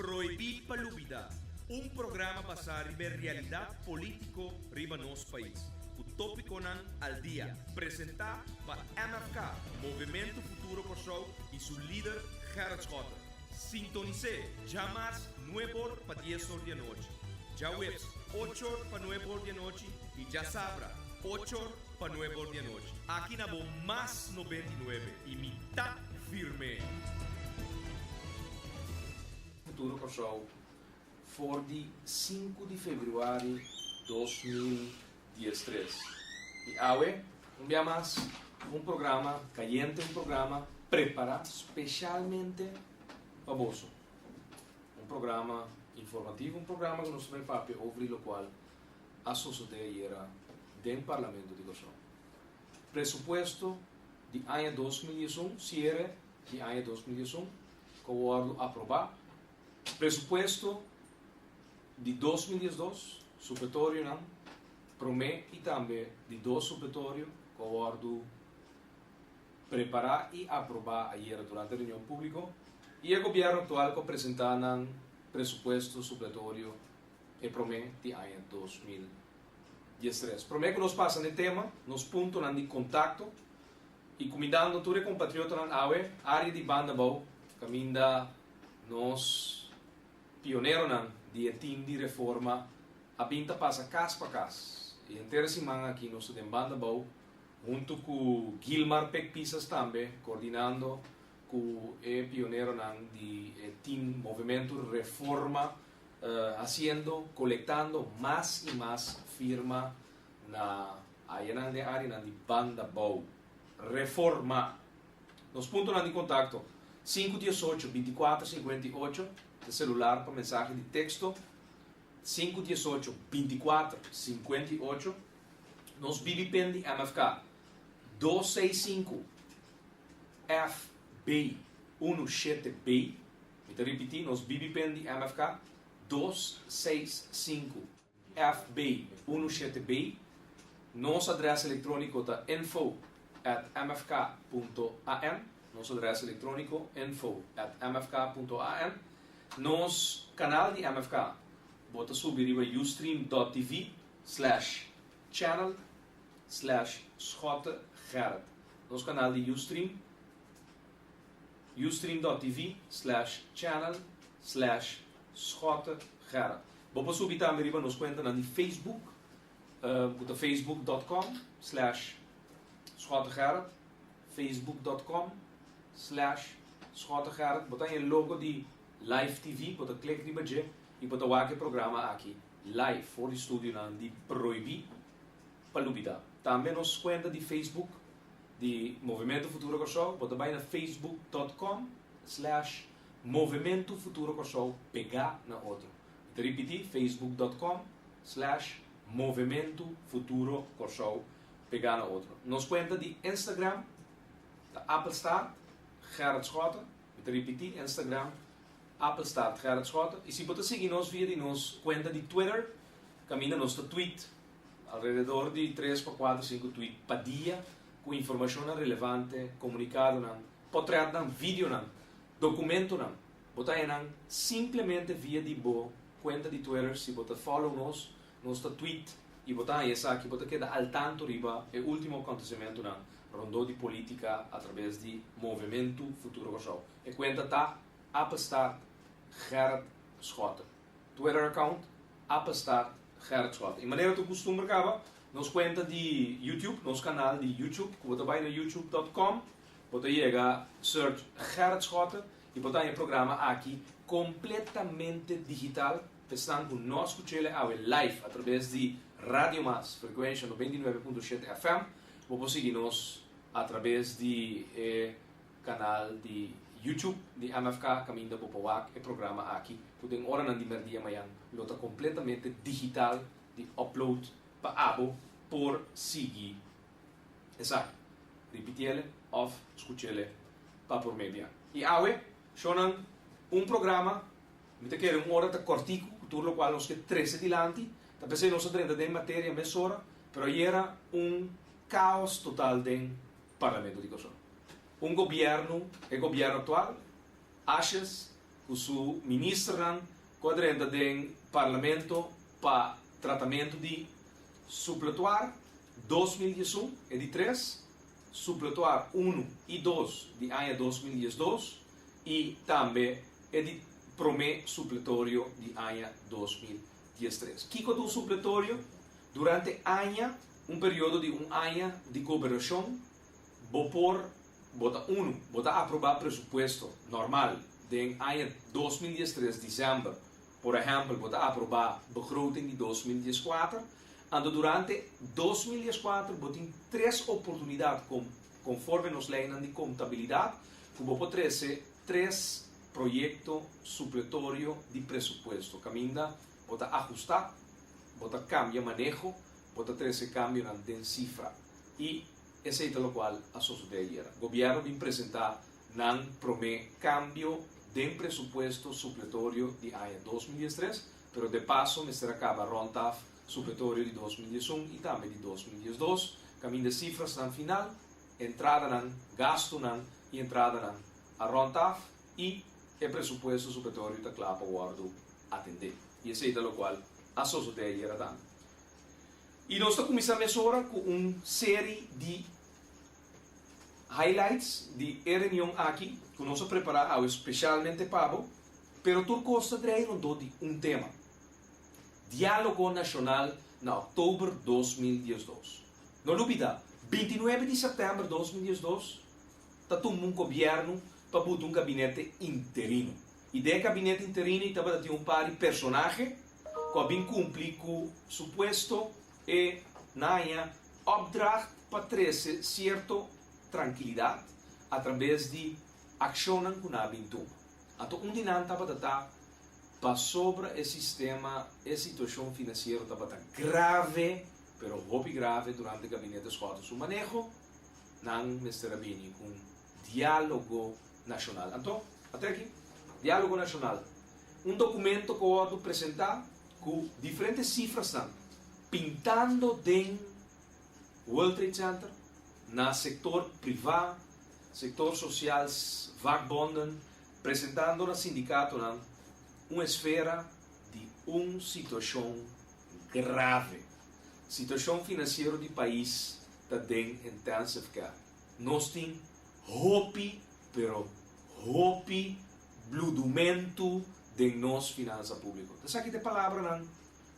Prohibí pa Lubidá, un programa basá riba e realidat polítiko riba nos pais, ku tópikonan al dia, presentá pa MFK, Movementu Futuro Kòrsou, i su lider Gerrit Schotte. Sintonis'é djamars nueb'or pa dies'or di anochi, djaweps och'or pa nueb'or di anochi i djasabra och'or pa nueb'or di anochi. Aki na bo Mas 99 i mi ta firm'é! Futuro Kòrsou for di sinku di febrüari 2013. I awe, un bia mas, un programa kayente, un programa prepará speshalmente pa boso. Un programa informativo, un programa ku nos ta bai papia over di lokual a sosodé ayera den Parlamento di Kòrsou. Presupuesto di aña 2011, siere di aña 2011, ku a wòrdu aprobá. Presupuesto di 2012, supletorionan, promé i tambe di dos supletorio ku a wòrdu prepará i aprobá ayera durante reunion públiko, i e gobièrnu aktual ku a presentá nan presupuesto supletorio e promé di aña 2013. Promé ku nos pasa na e tema, nos puntonan di kontakto i kumindando tur e kompatriotanan awe área di Banda Bou kaminda nos pioneronan di e tim di reforma a bin ta pasa kas pa kas. I henter e siman aki nos ta den Banda Bou huntu ku Gilmar Pek Pisas tambe kordinando ku e pioneronan di e tim Movementu Reforma hasiendo, kolektando mas i mas firma na ayanan den áreanan di Banda Bou. Reforma. Nos puntonan di kontakto, sinku 18 24 58, ta selular pa mensahe di teksto, sinku 18 24 58. Nos BBPin di MFK, 265 FB 17B. Mi ta ripití, nos BBPin di MFK, 265 FB 17B. Nos adrès elektróniko ta info@mfk.am. Nos adrès elektróniko info@mfk.am. Nos kanal di MFK, bo ta subi riba ustream.tv/channel/schottegerrit. Nos kanal di Ustream, ustream.tv/channel/schottegerrit. Bo por subi tambe riba nos kuentanan di Facebook, ku ta facebook.com/schottegerrit, facebook.com/schottegerrit. Bo ta haña e logo di Live TV, bo ta klik riba dje i bo ta wak e programa aki live for di studionan di Prohibí pa Lubidá. Tambe nos kuenta di Facebook di Movementu Futuro Kòrsou, bo ta bai na facebook.com/movementufuturokòrsou pegá na otro. Mi ta ripití, facebook.com/movementufuturokòrsou pegá na otro. Nos kuenta di Instagram ta Appelstaart Gerrit Schotte. Mi ta ripití, Instagram Appelstaart Gerrit Schotte. I si bo ta sigui nos via di nos kuenta di Twitter, kaminda nos ta tweet alrededor di tres pa kuater sinku tweet pa dia ku informashonnan relevante, komunikadonan, potretnan, videonan, dokumentonan. Bo ta haña nan simplemente via di bo kuenta di Twitter. Si bo ta follow nos, nos ta tweet i bo ta haña esaki, bo ta keda al tanto riba e último akontesimentunan rondó di polítika atrabes di Movementu Futuro Kòrsou. E kuenta ta Appelstaart Gerrit Schotte. Twitter account, Appelstaart Gerrit Schotte. I manera tur kustumber kaba, nos kuenta di YouTube, nos kanal di YouTube, ku bo ta bai na youtube.com, bo ta yega search Gerrit Schotte i bo ta haña e programa aki kompletamente digital pa esnan ku no a skuch'el awe live atrabes di Radio Mas, frekuensha 99.7 FM. Bo por sigui nos atrabes di e kanal di YouTube di MFK kaminda bo por wak e programa aki ku den oranan di merdia mayan lo ta kompletamente digital di upload pa abo por sigui esaki, ripitiele òf skuchele pa promé bia. I awe, shownan, un programa, mi ta kere un ora ta kòrtiku ku tur lokual nos ke trese dilanti, ta p'esei nos a drenta den materia mesora, pero ayera un kaos total den Parlamento di Kòrsou. Un gobièrnu, e gobièrnu aktual, ashes. ku su ministernan ku a drenta den Parlamento pa tratamentu di Supletoire 2011, e di tres, Supletoire unu i dos di aña 2012 i tambe e di promé supletorio di aña 2013. Kiko ta un supletorio? Durante aña, un periodo di un aña di gobernashon, bo por bo ta unu, bo ta aprobá presupuesto normal den aña 2013 desèmber, por ehèmpel bo ta aprobá begroting di 2014, anto durante 2014 bo tin tres oportunidat konforme nos leinan di kontabilidat ku bo por trese tres proyekto supletorio di presupuesto kaminda bo ta ahustá, bo ta kambia maneho, bo ta trese kambionan den sifra. I esei ta lokual a sosodé ayera. Gobièrnu bin presentá nan promé kambio den presupuesto supletorio di aña 2013, pero de paso mester a kaba rònt af supletorio di 2011 i tambe di 2012, kaminda sifrasnan final, entradanan, gastunan i entradanan a rònt af i e presupuesto supletorio ta kla pa wòrdu atendé. I esei ta lokual a sosodé ayera tambe. I nos ta kuminsá mesora ku un seri di highlights di e reunion aki ku nos a prepará awe spesialmente pa bo, pero tur kos ta drei rondó di un tema, Diálogo Nashonal na òktober 2012. No lubidá, 29 di sèptèmber 2012 ta tumba un gobièrnu pa buta un gabinete interino. I den e gabinete interino i tabata tin un par di personahe ku a bin kumpli ku supuesto e naña opdracht pa trese sierto trankilidat atrabes di akshonnan ku nan a bin tuma. Anto un di nan tabata ta pasobra e sistema, e situashon finansiero tabata grave, pero hopi grave durante Gabinete Schotten su maneho, nan mester a bini ku un diálogo nashonal. Anto, ata aki, Diálogo Nashonal, un dokumento ku a wòrdu presentá ku diferente sifrasnan pintando den World Trade Center, na sektor privá, sektor sosial, vakbonden, presentando na sindikatonan un esfera di un situashon grave. Situashon finansiero di pais ta den intensive care. Nos tin hopi, pero hopi bludumentu den nos finansa públiko. Esaki ta e palabranan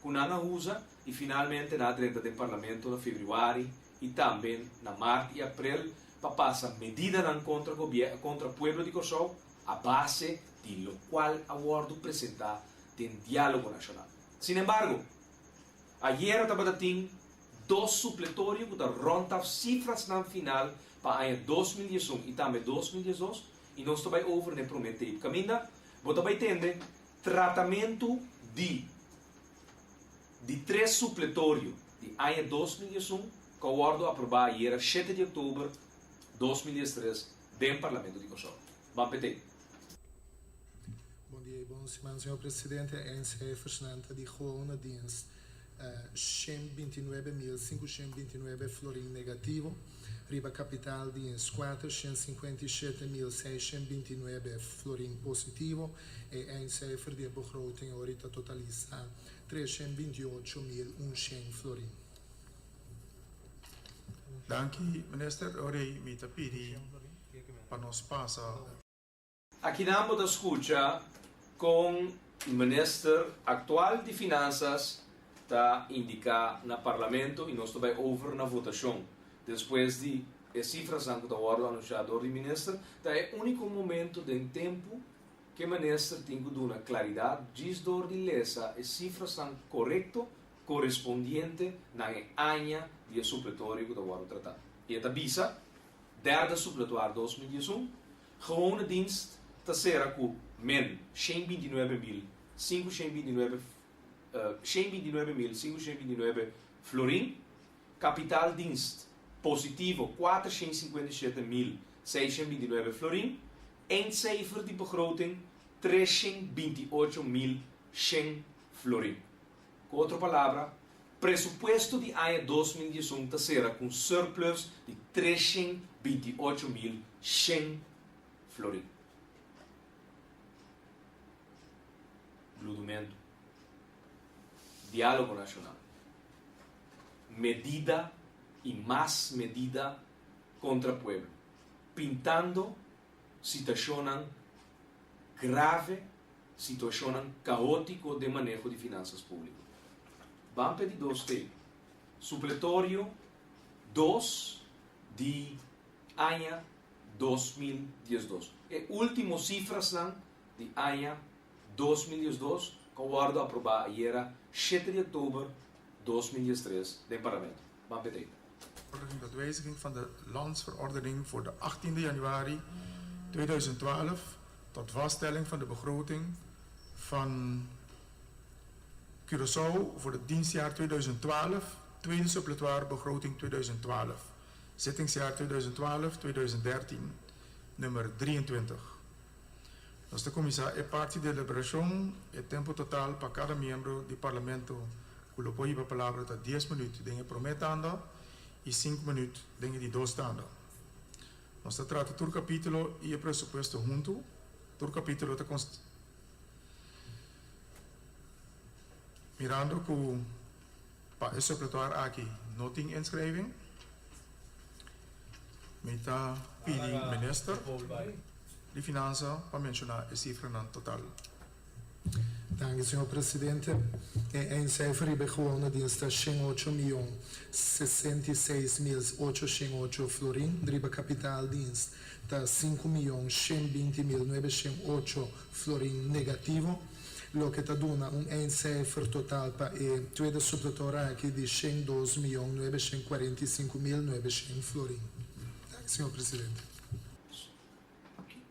ku nan a usa i finalmente nan a drenta den Parlamento na febrüari i tambe na mart i aprel pa pasa medidanan kontra kontra pueblo di Kòrsou a base di lokual a wòrdu presentá den Diálogo Nashonal. Sinembargo, ayera tabata tin dos supletorio ku ta rònt af sifrasnan final pa aña 2011 i tambe 2012 i nos ta bai over na e promé tape kaminda bo ta bai tende tratamentu di di tres supletorio di aña 2011 ku a wòrdu aprobá ayera shete di òktober 2013 den Parlamento di Kòrsou. Ban p'e tape. Bon dia i bon siman, señor presidente. Eindcijfersnan ta di gewone dienst 129.529 florin negativo, riba kapitaaldienst 457.629 florin positivo. E eindcijfer di e begroting ori ta totalisa 328.100 florin. Danki minister, ora mi ta pidi pa nos pasa. Akinan bo ta skucha kon minister aktual di Finansas ta indiká na Parlamento i nos ta bai over na votashon. Despues di e sifrasnan ku ta wòrdu anunsiá dor di minister, ta e úniko momento den tempu ku e minister tin ku duna klaridat djis dor di lesa e sifrasnan korekto korespondiente na e aña di e supletorio ku ta wòrdu tratá. I e ta bisa, Derde supletuar 2011, Gewone dienst ta sera ku min 129.529 129.529 florin, kapitaaldienst positivo 457.629 florin, eindcijfer di begroting 328.100 florin. Ku otro palabra, presupuesto di aña 2011 ta sera ku un surplus di 328.100 florin. Momento. Diálogo Nashonal. Medida i mas medida kontra pueblo. Pintando situashonnan grave, situashonnan kaótiko den maneho di finansas públiko. Ban p'e di dos tei. Supletorio dos di aña 2012. E último sifrasnan di aña 2012 ku a wòrdu aprobá ayera shete di òktober 2013 den Parlamento. Ban p'e tei. Ordening tot wijziging van de Landsverordening voor de 18 januari 2012 tot vaststelling van de begroting van Curaçao voor het dienstjaar 2012, tweede suppletoire begroting 2012, zittingsjaar 2012-2013, nummer 23. Nos ta kuminsá e parti deliberashon. E tempu total pa kada miembro di Parlamento ku lo por hiba palabra ta 10 minüt den e promé tanda i 5 minüt den e di dos tanda. Nos ta trata tur kapítulo i e presupuesto huntu. Tur kapítulo ta Mirando ku pa e suppletoire aki no tin inschrijving, mi ta pidi Minister di Finansa pa menshoná e sifranan total. Danki, señor presidente. E eindcijfer riba e gewone dienst ta 108 mion 66 mil 808 florin. Riba kapitaaldienst ta 5 mion 120 mil 908 florin negativo. Loke ta duna un eindcijfer total pa e tweede suppletoire aki di 102 mion 945 mil 900 florin. Danki, señor presidente.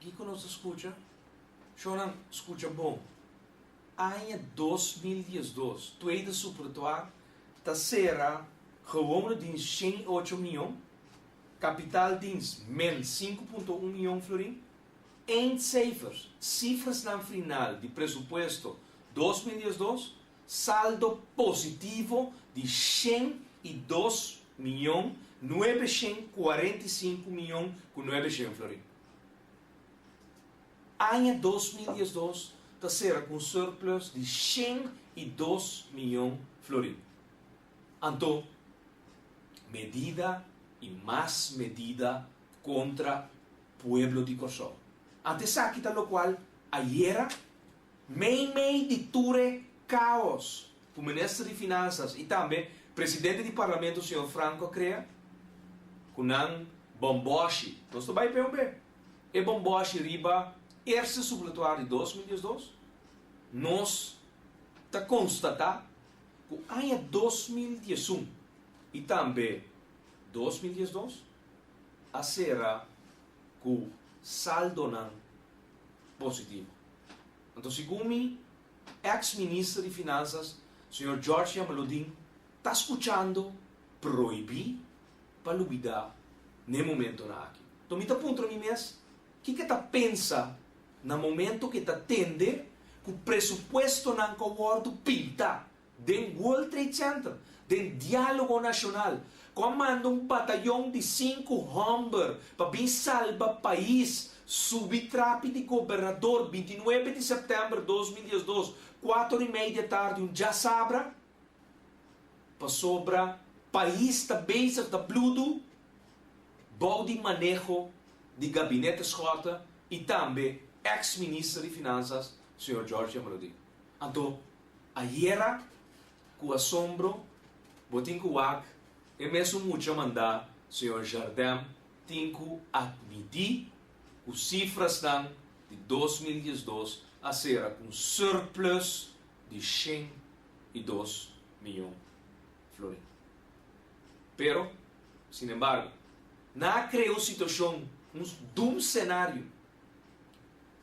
Kiko nos a skucha? Shonan, skucha bon. Aña 2012, tweede suppletoire, ta sera gewone dienst 108 mion, kapitaaldienst min 5.1 mion florin, eindcijfers, sifrasnan final di presupuesto 2012, saldo positivo di 102 mion 945 mion ku 900 florin. Aña 2012 ta sera ku surplus di 102 mion florin. Anto, medida i mas medida kontra pueblo di Kòrsou. Anto esaki ta lokual ayera, mei mei di tur e kaos, ku minister di Finansa i tambe presidente di Parlamento, señor Franco a krea, ku nan bomboshi, nos ta bai POB, e bomboshi riba eerste suppletoire di 2012, nos ta konstatá ku aña 2011 i tambe 2012 a sera ku saldonan positivo. Anto, segun mi, ex-minister di Finansa, señor George Jamaloodin, ta skuchando prohibí pa lubidá na e momentonan aki. Anto, mi ta puntra mi mes, kiko e ta pensa na momento ku e ta tende ku presupuestonan ku a wòrdu pintá den World Trade Center, den Diálogo Nashonal, ku a manda un batayon di sinku hòmber pa bin salba pais, subi trapi di gobernador 29 di sèptèmber 2012, 4:30 di atardi, un djasabra, pasobra pais ta bezig ta bludu, bou di maneho di gabinete Schotte i tambe ex-minister di Finansa, señor George Jamaloodin. Anto, ayera, ku asombro, bo tin ku wak, e mesun mucha mandá, señor Jardem, tin ku atmití ku sifrasnan di 2012 a sera ku surplus di 102 mion florin. Pero, sin embargo, nan a krea un situashon, un doom scenario,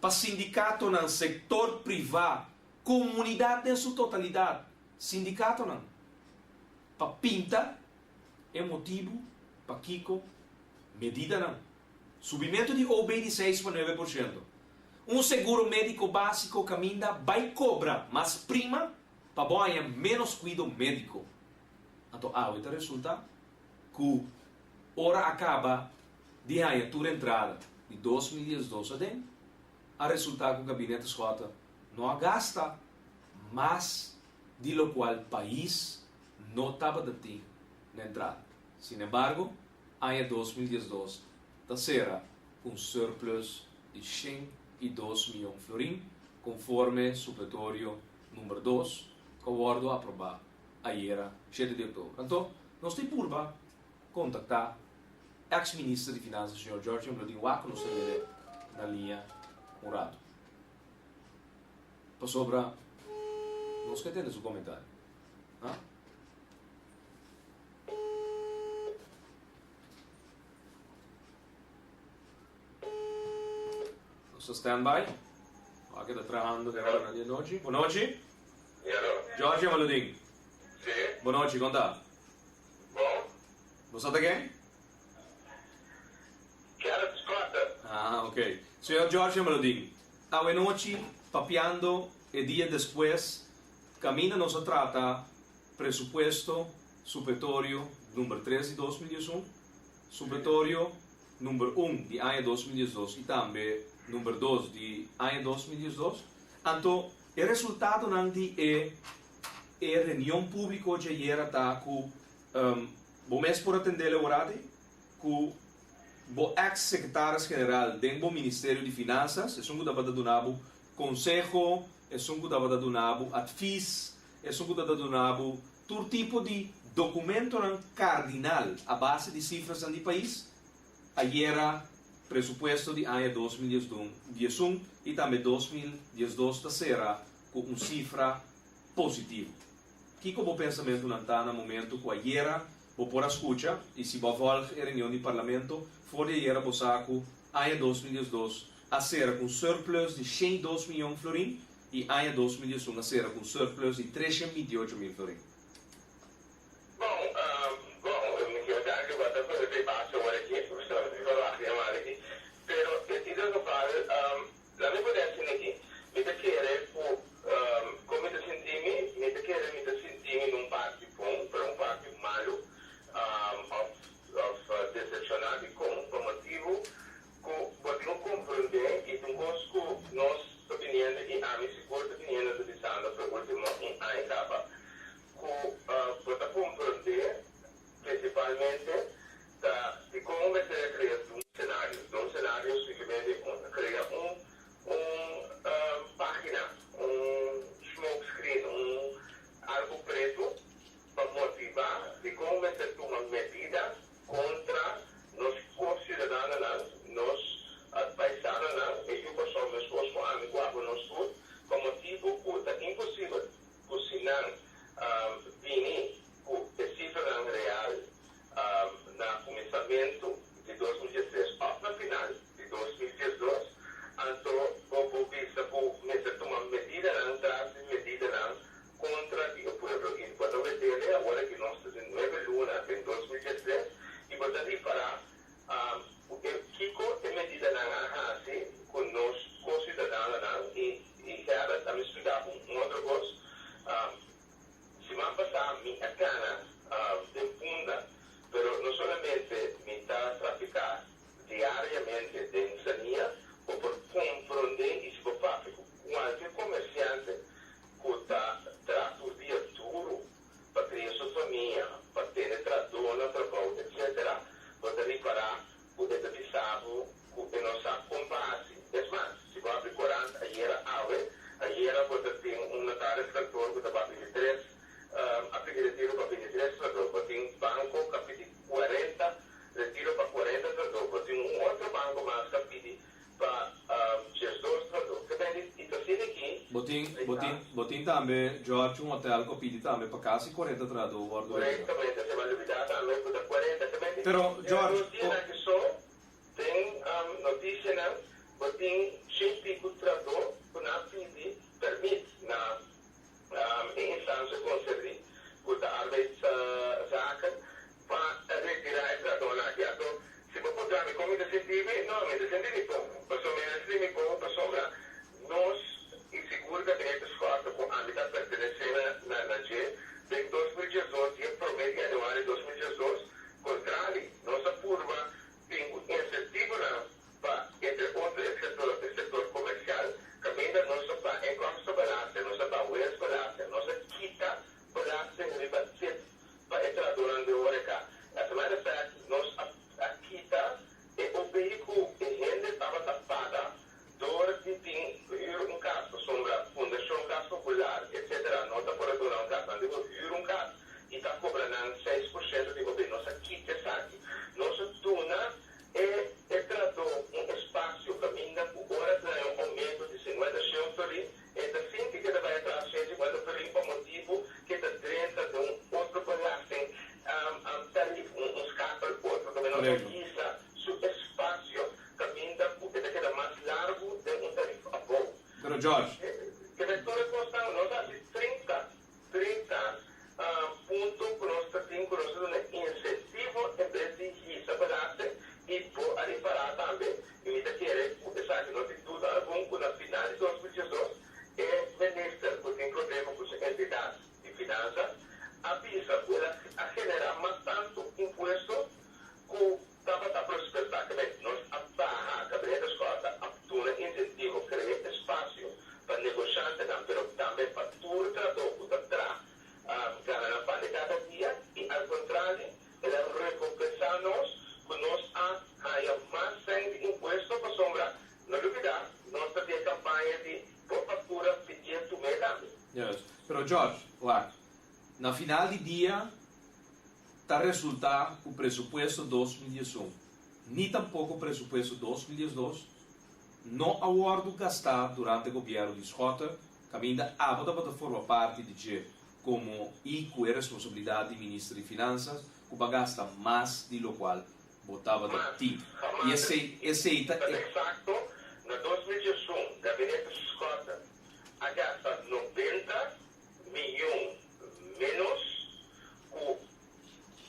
pa sindikatonan, sektor privá, komunidat den su totalidat, sindikatonan, pa pinta e motibu pa kiko medidanan. Subimentu di OB di 6,9%. Un seguro médiko básiko kaminda bai kobra mas prima pa bo haña ménos kuido médiko. Anto awe ta resultá ku ora a kaba di haña tur entrada di 2012 aden, a resultá ku gabinete Schotte no a gasta. mas di lokual pais no tabata tin na entrada. Sinembargo, aña 2012 ta sera ku un surplus di 102 mion florin, konforme supletorio number 2 ku a wòrdu aprobá ayera 7 di òktober. Anto, nos tin purba kontaktá eks minister di Finansa señor George Jamaloodin wak ku nos ta yere na liña un ratu. Pasobra nos ke tende su komentario. Ha? Nos ta stand by. Wak ta trahando den ora di anochi. Bonochi. George Jamaloodin. Si. Bonochi, kon ta? Bon. Bo sa ta ken? Gerrit Schotte. Ah, ok. Señor George Jamaloodin, awenochi papiando e dia despues caminda nos a trata presupuesto supletorio number 3 di 2011, supletorio number 1 di aña 2012 y tambe number 2 di aña 2012. Anto e resultadonan di e e reunion publico djayera ta cu bo mes por atende el ora di cu bo ex secretaris general den bo ministerio di finanzas, esun cu tabata duna bo conseho, esun cu tabata duna bo advies, esun cu tabata duna bo tur tipo di documentonan cardinal a base di cifrasnan di pais, ayera presupuesto di aña 2011 y tambe 2012 ta cera cu un cifra positivo. Kico bo pensamentonan ta na momento cu ayera bo por a scucha y si bo a volg e reunion di Parlamento for di ayera bo sa cu aña 2012 a cera cu un surplus di 102 miyon florin y aña 2011 a cera cu un surplus di 328 mil florin? Bon, mi kier danki bo ta pone den base ora aki, pasobra mi verwacht di yamada aki. Pero den ieder geval, laat mi pone asina aki, mi ta kere ku kon mi ta sinti mi, mi ta kere mi ta sinti mi na un parti bon, pero un parti malu, òf desepshoná. Dikon? Pa motibu ku bo tin ku komprondé i ta un kos ku nos ta biniendo i ami sigur ta biniendo ta bisando pa e último un aña kaba, ku bo ta komprondé prinsipalmente ta dikon mester a krea dun senario. Dun senario simplemente krea un un página, un smoke screen, un algu pretu pa motivá dikon mester tuma medida kontra nos ko-siudadanonan, nos paisanonan, e yu Kòrsou meskos ku ami ku abo nos tur, pa motibu ku ta imposibel ku si nan bini ku e sifranan real na kuminsamentu di 2013 òf na final di 2012, anto bo por bisa ku mester tuma medidanan tras di medidanan kontra di e pueblo. I bo ta wet'e awor aki nos ta den nuebe luna den 2013 i bo ta ripará ku e kiko e medidanan a hasi ku nos ko-siudadanonan. I Gerrit a mi splika bo un otro kos. Siman pasá mi a gana den Punda, pero no solamente mi ta trafiká diariamente den Sania, bo por komprondé i si bo papia ku kualke komersiante ku ta traha tur dia duru pa kria su famia, pa tene trahadó na trabou, etcetera, bo ta ripará ku e ta bisa bo ku e no sa kon pa hasi. Es mas, si bo habri korant ayera awe, ayera bo ta tin un notariskantoor ku ta ba 23, a pidi retiro pa 23 trahadó. Bo tin banko ku a pidi 40 retiro pa 40 trahadó. Bo tin un otro banko mas ku a pidi pa 12 trahadó. Ke bende i ta asina aki. Bo tin, bo tin, bo tin tambe, George, un hotel ku a pidi tambe pa kasi 40 trahadó wòrdu retirá. Korektamente, se mi a lubidá tambe ku ta 40. Ke bende Pero, George, den dos dianan aki so, Den noticianan bo tin shen pico trahador cu nan a pidi permit na e instancia concerni cu ta Arbeidszaken pa retira e trahadornan aki. Anto si bo puntra mi con mi ta sinti mi, no, mi ta sinti mi bon. Pasobra mi ta sinti mi bon pasobra nos y sigur Gabinete Schotte cu ami ta pertenece na dje den 2012, dia prome di januari 2012, contrali nos a purba. George. Kende tur e kosnan, nos a hasi 30, 30, punto ku nos ta tin ku nos ta duna insentivo en bes di hisa belasting i bo a ripará tambe i mi ta kere ku esaki no tin duda algun ku na final di 2012 e minister ku tin problema ku su entidat di finansa a bisa ku el a generá mas tantu impuesto ku tabata presupuestá. Kende nos a baha Gabinete Schotte a duna insentivo krea espasio pa negoshantenan pero tambe pa tur trabou ku ta traha gana nan pan di kada dia i al kontrali el a rekompensá nos ku nos a haña mas sèn di impuesto pasobra no lubidá nos ta den kampaña di bo faktura pidié tum'é tambe. Juist. Pero George, wak, na final di dia ta resultá ku presupuesto 2011 ni tampoko presupuesto 2012 no a wòrdu gastá durante gobièrnu di Schotte kaminda abo tabata forma parti di dje komo i ku e responsabilidat di minister di Finansas ku bo a gasta mas di lokual bo tabata tin. I esei esei ta Ta e. eksakto, na 2011 gabinete Schotte a gasta 90 miyon ménos ku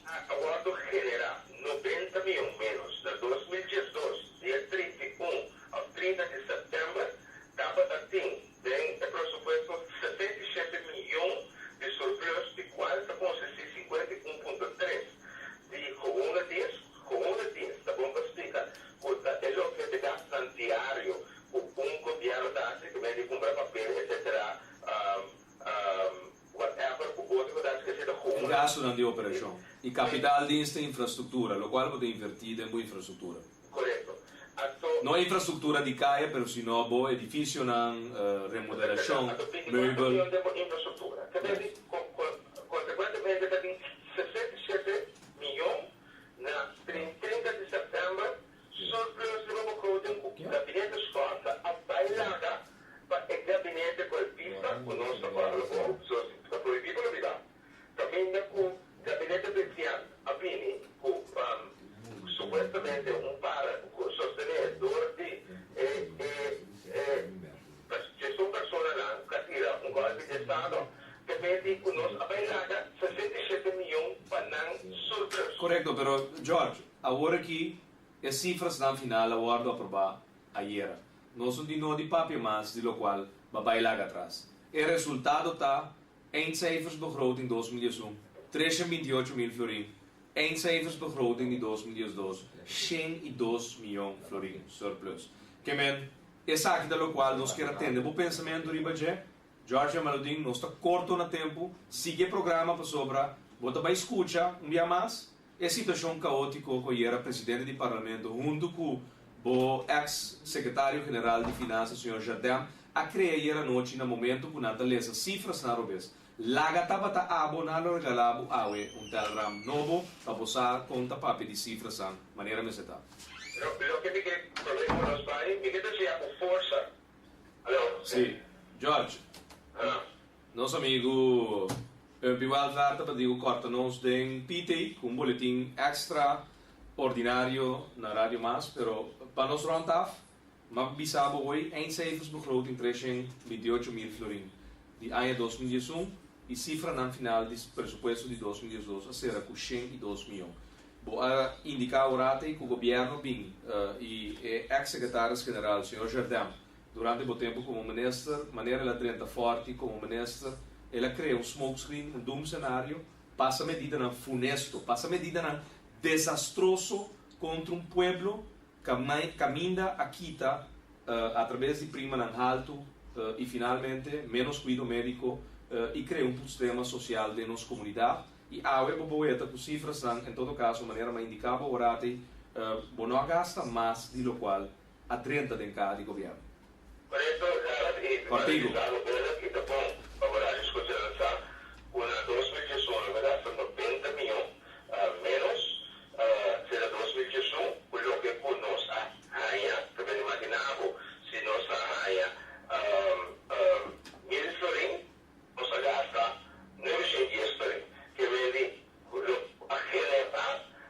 a wòrdu generá, 90 miyon ménos. Na 2012, dia 31 òf 30 di sèptèmber, tabata tin den e presupuesto 67 miyon di surplus, di kual ta konsistí 51.3 di gewone dienst. Gewone dienst, ta bon pa splika ku ta e loke di gastunan diario ku un gobièrnu ta hasi, ku men di kumpra papel etsetera, whatever ku otro ku ta hasi, esei ta gewone. Gastunan di operashon i kapitaaldienst ta infrastruktura, lokual bo ta invertí den bo infrastruktura. Korekto. Anto. No infrastruktura di kaya, pero sino bo edifisionan, remodelashon, Anto 24 meubel. miyon den bo infrastruktura. Te bes di konsekuentemente ta bin 67 miyon na 30 di sèptèmber surplus riba begroting ku gabinete Schotte a bai laga pa e gabinete golpista ku nos ta kòrda bo, so ta prohibí pa lubidá. Kaminda ku gabinete Betian a bini ku supuestamente un para ku sostené dor di e e e djesun personanan ku a tira un gòlpi di estado, te meti ku nos a bai laga 67 miyon pa nan surplus. Korekto, pero George, awor aki e sifrasnan final a wòrdu aprobá ayera. Nos no tin no di papia mas di lokual ba bai laga atras. E resultado ta Eindcijfersbegroting 2011, 328 mil florin, Eindcijfersbegroting di 2012, 102 miyon florin surplus. Ke men, esaki ta lokual nos kier a tende bo pensamentu riba dje. George Jamaludin, nos ta korto na tempu, sigui e programa pasobra bo ta bai skucha un bia mas e situashon kaotiko ku ayera presidente di parlamento huntu ku bo eks sekretario general di finansa señor Jardem a krea ayera anochi na momento ku nan ta lesa sifrasnan robes. Laga tabata abo nan lo regala bo awe un Telram nobo pa bo sa kon ta papia di sifrasnan manera mester ta. Loke mi ke prome ku nos bai, mi ke ta siña ku forsa. Alo? Si, George. Ah. Nos amigu Umpy Welvaart ta pidi ku kòrta nos den PT ku un boletin extra ordinario na Radio Mas, pero pa nos rònt af, m'a bisa bo hoy eindcijfersbegroting 328 mil florin di aña 2011 i sifranan final di presupuesto di 2012 a sera ku 102 miyon. Bo a indiká aworata ei ku gobièrnu bin i e eks sekretaris general señor Jardin Durante bo tempu komo minister, manera el a drenta fòrti komo minister, el a krea un smoke screen, un doom scenario, pasa medidanan funesto, pasa medidanan desastroso kontra un pueblo kaminda a kita atrabes di primanan haltu i finalmente ménos kuido médiko i krea un putslema sosial den nos komunidat. I awe bo boeta ku sifrasnan, en todo kaso manera mi a indiká bo orati, bo no a gasta mas di lokual a drenta den kaha di gobièrnu. Korekto, Gerard, i mi ta Partido. bisa bo bèrdat i ta bon pa bo radio skucha nan sa ku na 2011 bo gasta 90 mion ménos sera 2011 ku loke ku nos a haña. Ta bini imaginá bo si nos a haña mil florin, nos a gasta 910 florin. Ke bini ku lo a generá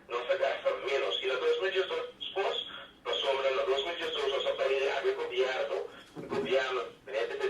nos a gasta ménos. I na 2012 pasobra na 2012 nos a bai laga e gobièrnu, e gobièrnu, Presidente.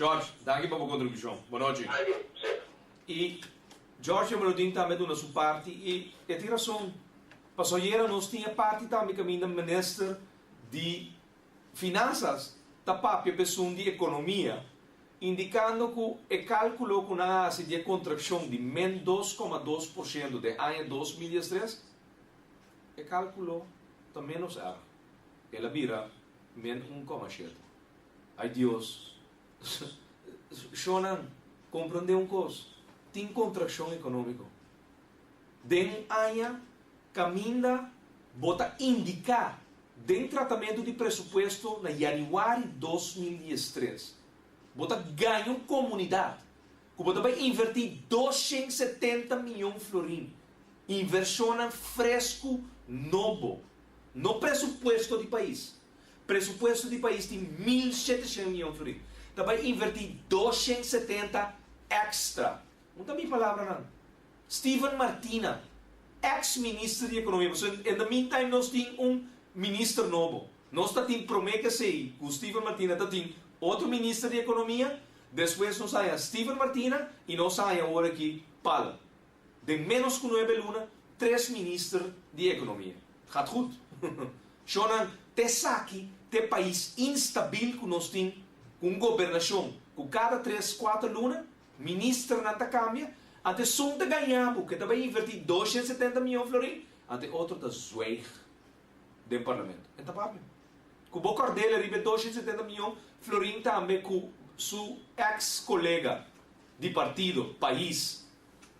George, danki pa bo kontribushon. Bonochi. Adio, sí. I George Jamaloodin tambe a duna su parti i e tin rason. Pasobra ayera nos tin e parti tambe kaminda minister di Finansas ta papia pa esun di ekonomia, indikando ku e kalkulo ku nan a hasi di e kontrakshon di men 2,2% den aña 2013, e kalkulo ta ménos erg. El a bira men 1,7. Ay Dios! Shonnan, komprendé un kos, tin kontrakshon ekonómiko. Den un aña kaminda bo ta indiká den tratamentu di presupuesto na yanüari 2013, bo ta gaña un komunidat ku bo ta bai invertí 270 mion florin, invershonnan fresku nobo, no presupuesto di pais. Presupuesto di pais tin 1700 mion florin. Ta bai invertí 270 èkstra. Un ta mi palabranan. Steven Martina, ex minister di economia, pasobra in the meantime nos tin un minister nobo. Nos ta tin prome ke esey cu Steven Martina ta tin otro minister di economia, despues nos haya Steven Martina y nos a haya awor aki Palm. Den menos cu nuebe luna tres minister di economia. Gaat goed. Shonnan, t'esaki t'e pais instabil cu nos tin cu un gobernacion cu cada tres cuater luna Ministernan ta cambia, ante esun ta gaña bo ke ta bay inverti 270 miyon florin, ante otro ta zwijg den parlamento. En ta papia. Cu bo cordele riba e 270 miyon florin tambe cu su ex colega di partido, pais,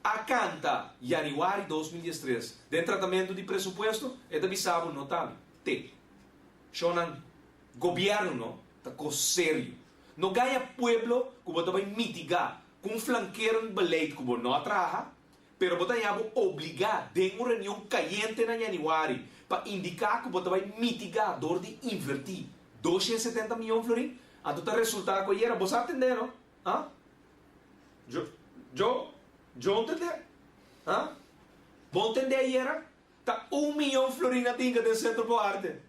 a canta januari 2013 den tratamento di presupuesto, e ta bisa bo no ta mi. Te. Shonnan, gobierno no ta cos serio. No gaña pueblo ku bo ta bai mitigá ku un flankerend beleid ku bo no a traha, pero bo ta haña bo obligá den un reunion kayente na yanüari pa indiká ku bo ta bai mitigá dor di invertí 270 mion florin, anto ta resultá ku ayera bo sa tendé no? Ha? Jo, Jo, Jo tendé? Ha? Bo tendé ayera? Ta un mion florin a tinka den Sentro po Arte.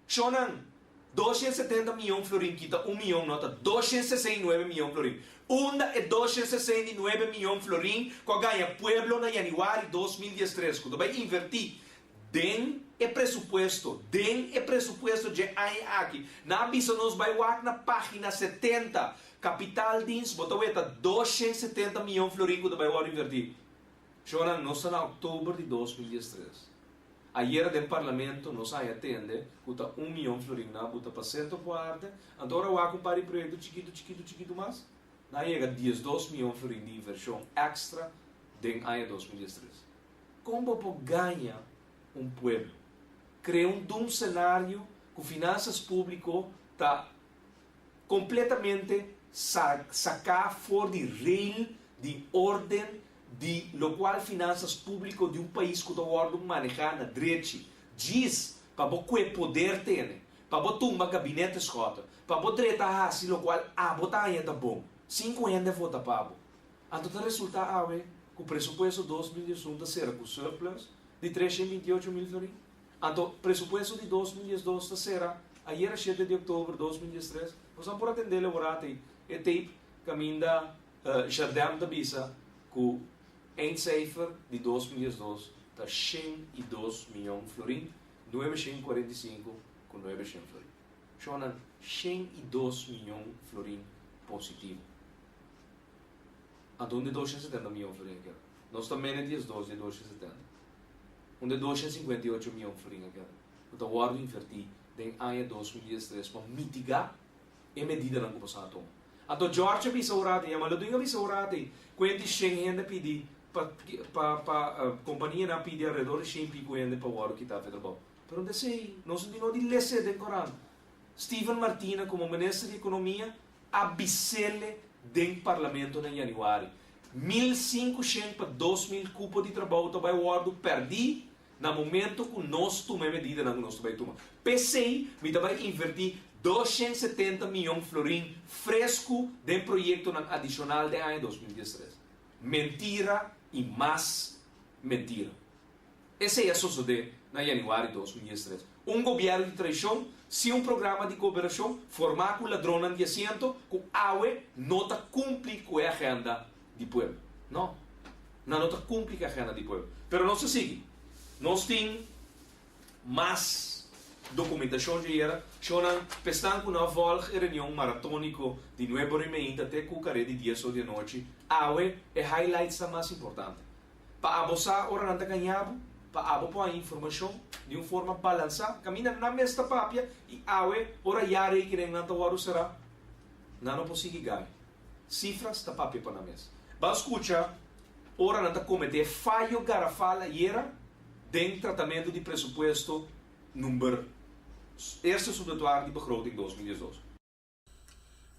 Shonnan, 270 mion florin kita un mion no ta 269 mion florin. Unda e 269 mion florin ku a gaña pueblo na yanüari 2013 ku ta bai invertí den e presupuesto, den e presupuesto dje aña aki? Nan a bisa nos bai wak na página 70, Kapitaaldienst, bo ta weta 270 mion florin ku ta bai wòrdu invertí. Shonnan, nos ta na òktober di 2013. Ayera den parlamento nos a haña tende ku ta un mion florin nan a buta pa Sentro por Arte, anto ora wak un par di proyekto chikitu chikitu chikitu mas, nan a yega 12 mion florin di invershon èkstra den aña 2013. Kon bo por gaña un pueblo? Krea un doom scenario ku finansas públiko ta kompletamente saká for di rail di orden di lokual finansas públiko di un pais ku ta wòrdu manehá na drechi, djis pa bo kue poder tene, pa bo tumba gabinete Schotte, pa bo dreta hasi lokual abo ta haña ta bon, sin ku hende vota pa bo. Anto ta resultá awe ku presupuesto 2011 ta sera ku surplus di 328 mil florin. Anto presupuesto di 2012 ta sera ayera 7 di òktober 2013. Nos a por atendé elaborá e tape kaminda Jardem ta bisa ku eindcijfer di 2012 ta 102 mion florin, 945 ku 900 florin. Shonnan, 102 mion florin positivo. Anto unda e 270 mion florin a keda? Nos ta mene 12 di e 270. Unda e 258 mion florin a keda? Ku ta wòrdu invertí den aña 2013 pa mitigá e medidanan ku boso a tuma. Anto George a bisa un rato, yama Ludwig a bisa un rato ei, kuenti 100 hende a pidi pa pa pa kompanianan a pidi alrededor di 100 i piku hende pa wòrdu kitá for e trabou. Pero unda esei? Nos no tin no di lese den korant. Steven Martina komo minister di ekonomia a bis'ele den parlamento na yanüari, 1500 pa 2000 kupo di trabou ta bai wòrdu pèrdí na momento ku nos tuma e medidanan ku nos ta bai tuma. P'esei mi ta bai invertí 270 mion florin fresku den proyektonan adishonal den aña 2013. Mentira i mas mentira. Esei a sosodé na yanüari 2013. Un gobièrnu di traishon, sin un programa di kooperashon, formá ku ladronnan di asiento ku awe no ta kumpli ku e agenda di pueblo. No, nan no ta kumpli ku e agenda di pueblo. Pero nos ta sigui. Nos tin mas dokumentashon dje yera. Shownan p'esnan ku no a vòlg e reunion maratóniko di nuebe ora i meinta te ku kare di dies or di anochi, awe e highlights ta mas importante. Pa abo sa ora nan ta gaña bo, pa abo por haña informashon di un forma balansá, kaminda nan mes ta papia i awe ora ya rekening nan ta wòrdu será, nan no por sigui gaña. Sifras ta papia pa nan mes. Ban skucha ora nan ta kometé fayo garafal ayera den tratamentu di presupuesto number eerste supletuar di begroting 2012.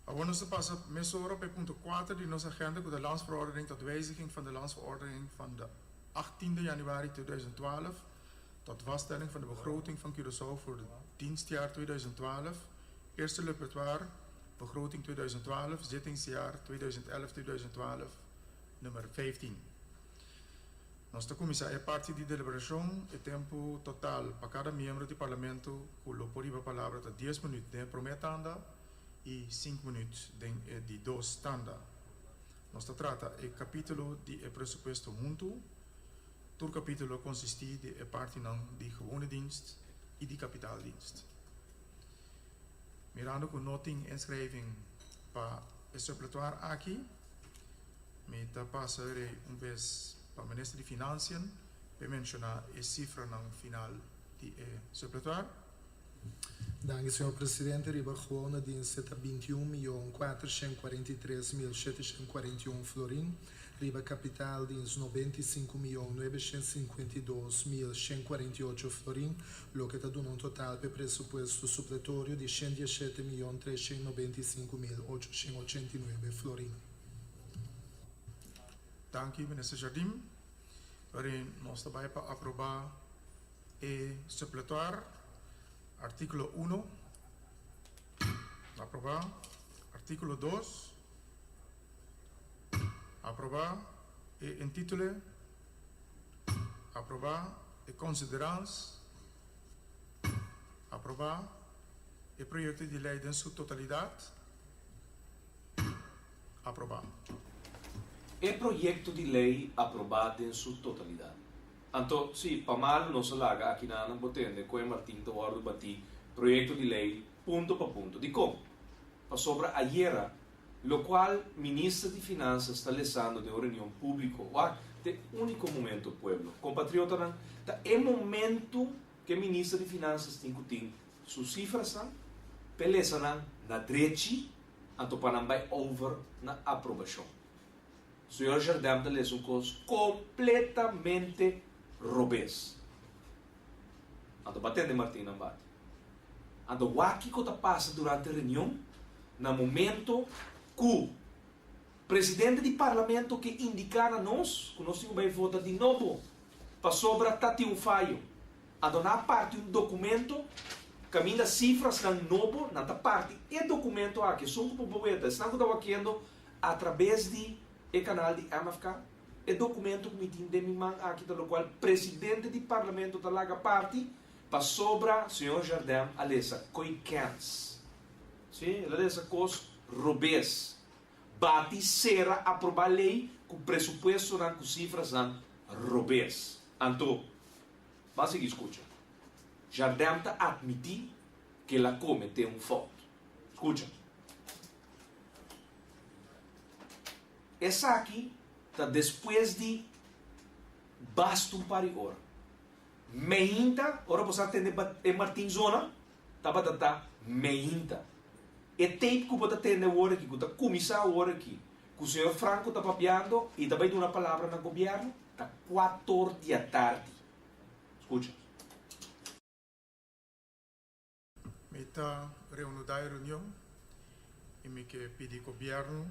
Awor nos ta pasa mesora pa e punto kuater di nos agenda ku ta Landsverordening tot wijziging van de Landsverordening van de achttiende januari 2012 tot vaststelling van de begroting van Curaçao voor de dienstjaar 2012, eerste repertoire, begroting 2012, zittingsjaar 2011-2012, nummer 15. Nos ta kuminsá e parti di deliberashon. E tempu total pa kada miembro di Parlamento ku lo por riba palabra ta dies minüt den e promé tanda i sinku minüt den e di dos tanda. Nos ta trata e kapítulo di e presupuesto huntu. Tur kapítulo a konsistí di e partinan di gewone dienst i di kapitaaldienst. Mirando ku no tin inschrijving pa e suppletoire aki, Mi ta pasa rei un bes pa Minister di Financiën p'e menciona e cifranan final di e suppletoire. Danki, señor presidente. Riba gewone dienst ta 21 miyon 443 mil 741 florin. Riba kapitaaldienst 95 miyon 952 mil 148 florin, loke ta duna un total p'e presupuesto supletorio di 117 miyon 395 mil 889 florin. Danki Minister Jardim. Waarin nos ta bai pa aproba e suppletoire artíkulo uno. Aprobá. Artíkulo dos. Aprobá e intitule. Aprobá e konsiderans. Aprobá e proyekto di lei den su totalidat. Aprobá. E proyekto di lei aprobá den su totalidat. Anto, sí, pa malu nos a laga akinanan bo tende ku e Martin ta wòrdu batí proyekto di lei punto pa punto. Dikon? Pasobra ayera, lokual Minister di Finansas ta lesando den un reunion públiko, wak, ta e úniko momento, pueblo, kompatriotanan, ta e momento ku e Minister di Finansas tin ku tin su sifrasnan p'e lesa nan na drechi, anto pa nan bai over na aprobashon. Señor Jardem ta lesa un kos kompletamente robes. Anto ba tende Martin nan bati. Anto wak kiko ta pasa durante reunion na momento ku presidente di parlamento ke indiká na nos ku nos tin ku bai vota di nobo pasobra ta tin un fayo. Anto nan a parti un documento caminda cifrasnan nobo, nan ta parti e documento aki, esun cu por weta, esnan cu ta wakiendo atrabes di e canal di MFK, e documento cu mi tin den mi man aki ta locual presidente di parlamento ta laga parti pasobra señor Jardem a lesa coy kens. Si, el a lesa cos robes. Bati cera aproba ley cu presupuestonan cu cifrasnan robes. Anto. Ban sigui skucha. Jardem ta atmití ku el a kometé un fout. Skucha. Esaki ta despues di basta un par di ora. Meinta, ora bo sa tende e Martin zona, tabata ta meinta. E tape ku bo ta tende awor aki, ku ta kuminsá awor aki, ku señor Franco ta papiando i ta bai duna palabra na gobièrnu, Ta kuator di atardi. Skucha. Mi ta reunudá e reunion i mi ke pidi gobièrnu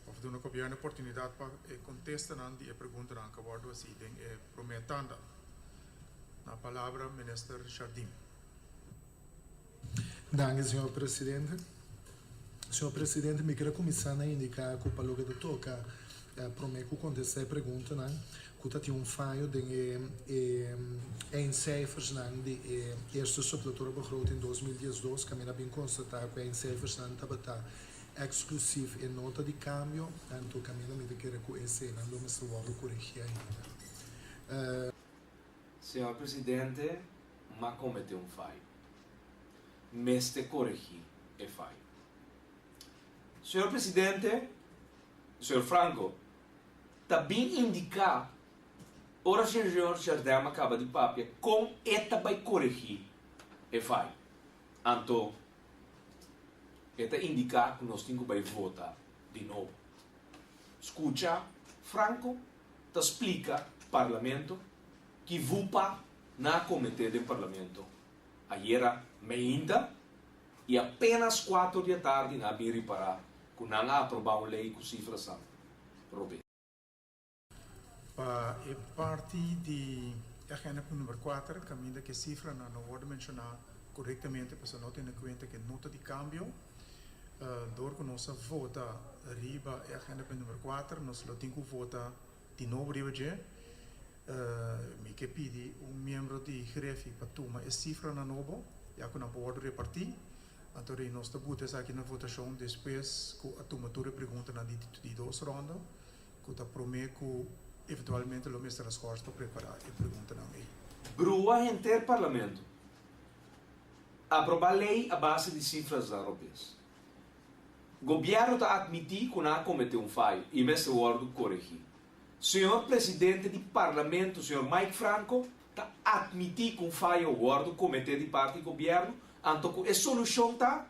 òf duna gobièrnu oportunidat pa e kontestanan di e preguntanan ku a wòrdu hasí den e promé tanda. Na palabra Minister Jardim. Danki, señor presidente. Señor presidente, mi kere kuminsá na indiká ku pa loke ta toka. Promé ku kontestá e preguntanan, ku ta tin un fayo den e e eindcijfersnan di e eerste suppletoire begroting 2012, kaminda a bin konstatá ku e eindcijfersnan tabata eksklusief e nota di kambio, anto kaminda mi ta kere ku eseinan lo mester wòrdu koregí ainda. Señor Presidente, m'a kometé un fayo. Mester koregí e fayo. Señor Presidente, Señor Franco ta bin indica ora Señor Jardem a caba di papia con e ta bay coregi e fai. Anto e ta indica cu nos tin cu bay vota di nobo. Scucha Franco ta splica Parlamento ki vupa nan a comete den Parlamento ayera meinta y apenas cuatro di atardi nan a bin ripara cu nan a aproba un ley cu cifrasan robes. Pa e parti di e agenda punto number kuater caminda cu e cifranan no wordo menciona corectamente pasobra no tene cuenta cu e nota di cambio. Door cu nos a vota riba e agenda punto number kuater nos lo tin cu vota di nobo riba dje. Mi ke pidi un miembro di Grefi pa tuma e sifranan nobo, ya ku nan por wòrdu repartí. Anto rei nos ta buta esaki na votashon despues ku a tuma tur e preguntanan di di dos rònda, ku ta promé ku eventualmente lo mester a skòrs pa prepará e preguntanan ei. Brua henter Parlamento. Aprobá lei a base di sifrasnan robes. Gobièrnu ta atmití ku nan a kometé un fayo i mester wòrdu koregí. Señor Presidente di Parlamento, señor Mike Franco, ta admiti cu un fayo wordo comete di parti Gobierno, anto cu e solucion ta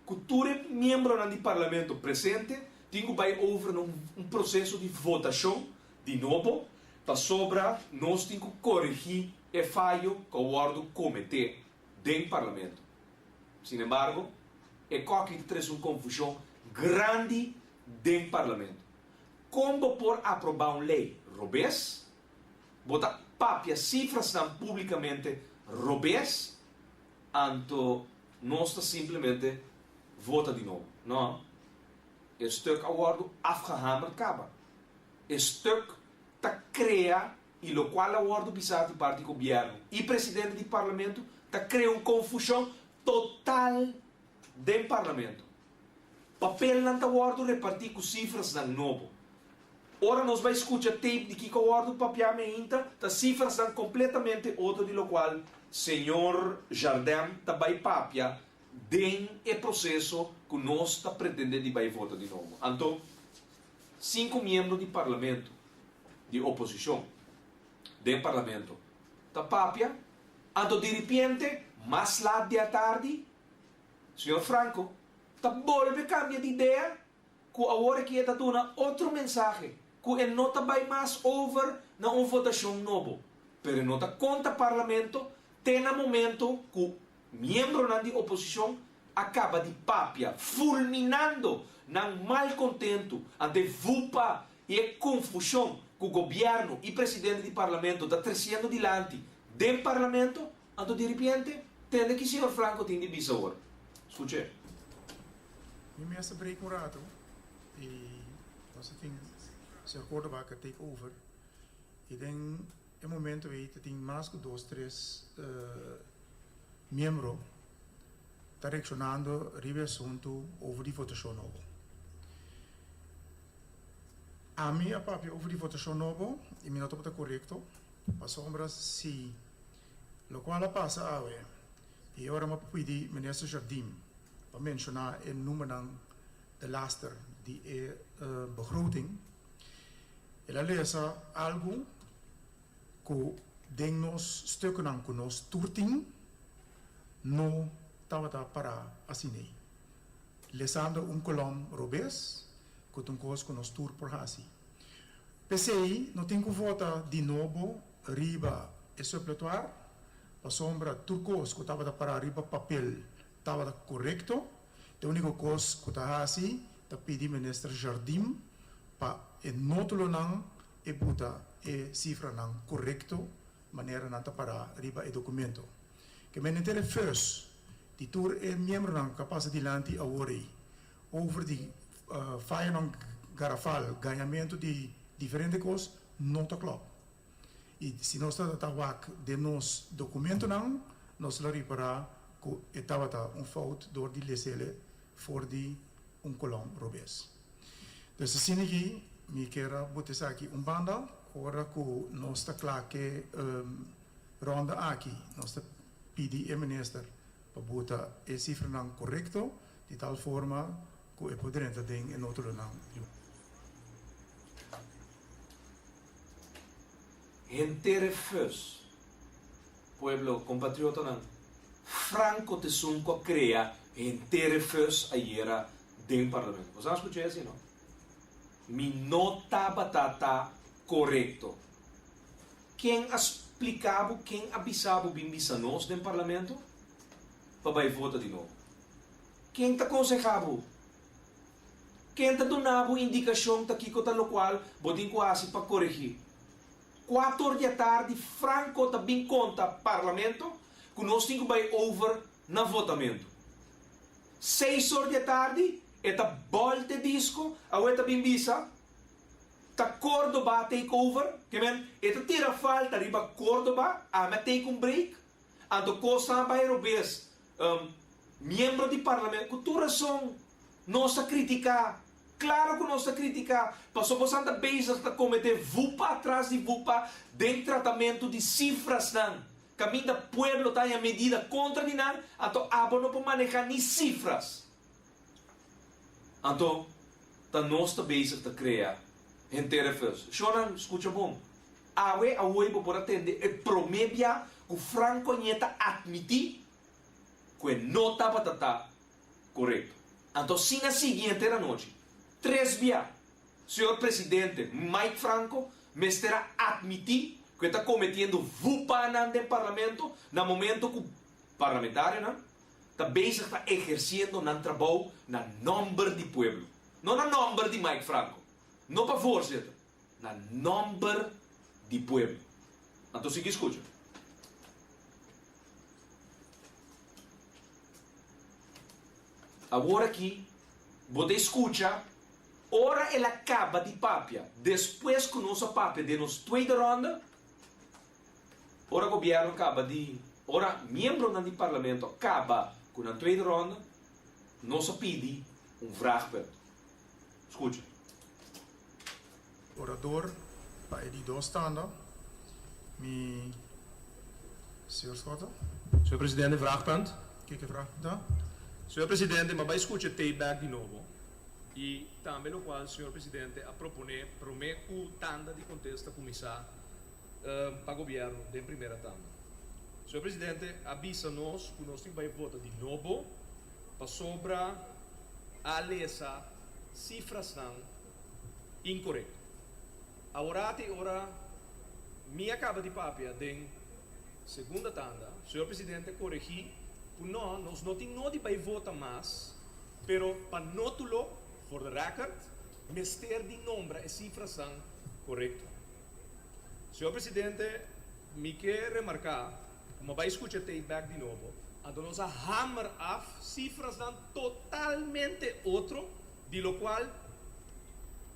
cu tur e miembronan di Parlamento presente tin cu bay over na un proceso di votacion di nobo, pasobra nos tin cu coregi e fayo cu a wordo comete den Parlamento. Sin embargo, e coki ta trece un confusion grandi den Parlamento. Kon bo por aprobá un lei robes? Bo ta papia sifrasnan públikamente robes, anto nos ta simplemente vota di nobo. No. E stuk a wòrdu afgehamerd kaba. E stuk ta krea i lokual a wòrdu bisá di parti gobièrnu i presidente di parlamento ta krea un konfushon total den parlamento. Papelnan ta wòrdu repartí ku sifrasnan nobo. Ora nos bai skucha tape di kiko a wòrdu papiá meinta, ta sifrasnan kompletamente otro di lokual señor Jardin ta bai papia den e proseso ku nos ta pretendé di bai vota di nobo. Anto, sinku miembro di parlamento di oposishon den parlamento ta papia, anto diripiente mas lat di atardi, Señor Franco ta bolbe cambia di idea cu awor aki e ta duna otro mensahe cu e no ta bay mas over na un votacion nobo, pero e no ta conta Parlamento te na momento cu miembronan di oposicion a caba di papia fulminando nan malcontento ante vupa y e confusion cu Gobierno y Presidente di Parlamento ta treciendo dilanti den Parlamento. Anto diripiente, tende ki señor Franco tin di bisa awor. Scuch'é. Mi mes a break un rato y nos a tin señor Cordoba ke take over y den e momento ey ta tin mas ku dos tres miembro ta reaccionando riba e asunto over di votacion nobo. Ami a papia over di votacion nobo y mi no tabata corecto pasobra si Locual a pasa awe y ora mi a pidi Minister Jardim pa menciona e numbernan de laster di e begroting, el a lesa algo cu den nos stukkennan cu nos tur tin no tabata para asin'ey. Lesando un kolom robes cu ta un cos cu nos tur por haci. P'esei no tin ku vota di nobo riba e supletuar, pasobra tur kos ku tabata pará riba papel tabata korekto. E úniko kos ku ta hasi ta pidi Minister Jardim pa e nótulonan e buta e sifranan korekto manera nan ta pará riba e dokumento. Ke men henter e fus di tur e miembronan ku a pasa dilanti awor ei over di fayonan. garafal, gañamentu di diferente kos no ta klòp. I si nos tabata wak den nos dokumentonan, nos lo ripará ku e tabata un fout dor di les'ele for di un kolòm robes. Dus asina aki mi kier a bota esaki un banda, ora ku nos ta kla ke ronda aki, nos ta pidi e minister pa bota e sifranan korekto di tal forma ku e por drenta den e nótulonan riba. Henter e fus, pueblo, compatriotanan, Franco t'esun cu a crea henter e fus ayera den Parlamento. Boso a scucha esi, no? Mi no tabata ta corecto. Ken a splica bo, ken a bisa bo bin bisa nos den Parlamento pa bay vota di nobo? Ken ta conseha bo? Ken ta duna bo indikashon ta kiko ta lokual bo tin ku hasi pa koregí? Kuator di atardi Franco ta bin konta Parlamento ku nos tin ku bai over na votamentu. Seis or di atardi e ta bòlta e disko, awe ta bin bisa ta Cordoba a take over, ke men e ta tira falta riba Cordoba, ami a take un break, Anto kosnan a bai robes. Miembro di parlamento, ku tur rason nos ta kritiká, klaro ku nos ta kritiká, pasobra bosan ta bezig ta kometé vupa atras di vupa den tratamentu di sifrasnan. Kaminda pueblo ta haña medida kontra di nan, anto abo no por manehá ni sifras. Anto ta nos ta bezig ta krea henter e fus. Shornan, skucha bon. Awe awoi bo por a tende e prome bia ku Franco Ñe ta atmití ku e no tabata ta korekto. Anto asina sigui henter anochi. Tres bia señor presidente Mike Franco mester a atmití ku e ta kometiendo vupanan den parlamento na momento ku parlamentarionan ta bezig ta ehersiendo nan trabou na nòmber di pueblo. No na nòmber di Mike Franco. No pa voorzitter. Na nòmber di pueblo. Anto sigui skucha. Awor aki bo ta skucha ora el a kaba di papia, despues ku nos a papia den nos tweede ronde, ora gobièrnu kaba di, ora miembronan di parlamento a kaba ku nan tweede ronde, nos a pidi un vraagpunt. Skucha. Orador pa e di dos tanda, mi Señor Schotte. Señor Presidente, vraagpunt. Kiko e vraagpunt ta? Señor Presidente, mi a bai skucha e tape bek di nobo i tambe lokual Señor Presidente a proponé promé ku tanda di kontesta kuminsá pa gobièrnu den primera tanda. Señor Presidente a bisa nos ku nos tin bai vota di nobo pasobra a lesa sifrasnan inkorekto. Aworati ora mi a kaba di papia den segunda tanda, señor presidente koregí ku no, nos no tin nodi bai vota mas, pero pa nótulo, for the record, mester di nombra e sifrasnan korekto. Señor presidente, mi ke remarká ku mi a bai skucha e tape bèk di nobo, anto nos a hamer af sifrasnan totalmente otro di lokual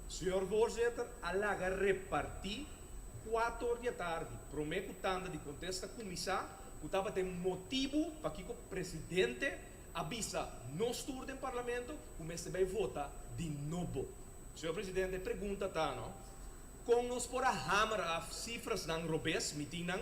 Señor Voorzitter a laga repartí kuator di atardi promé ku tanda di kontesta kuminsá ku tabata e motibu pakiko presidente a bisa nos tur den parlamento ku mester bai vota di nobo. Señor Presidente, e pregunta ta no, kon nos por a hamer af sifrasnan robes? Mi tin nan.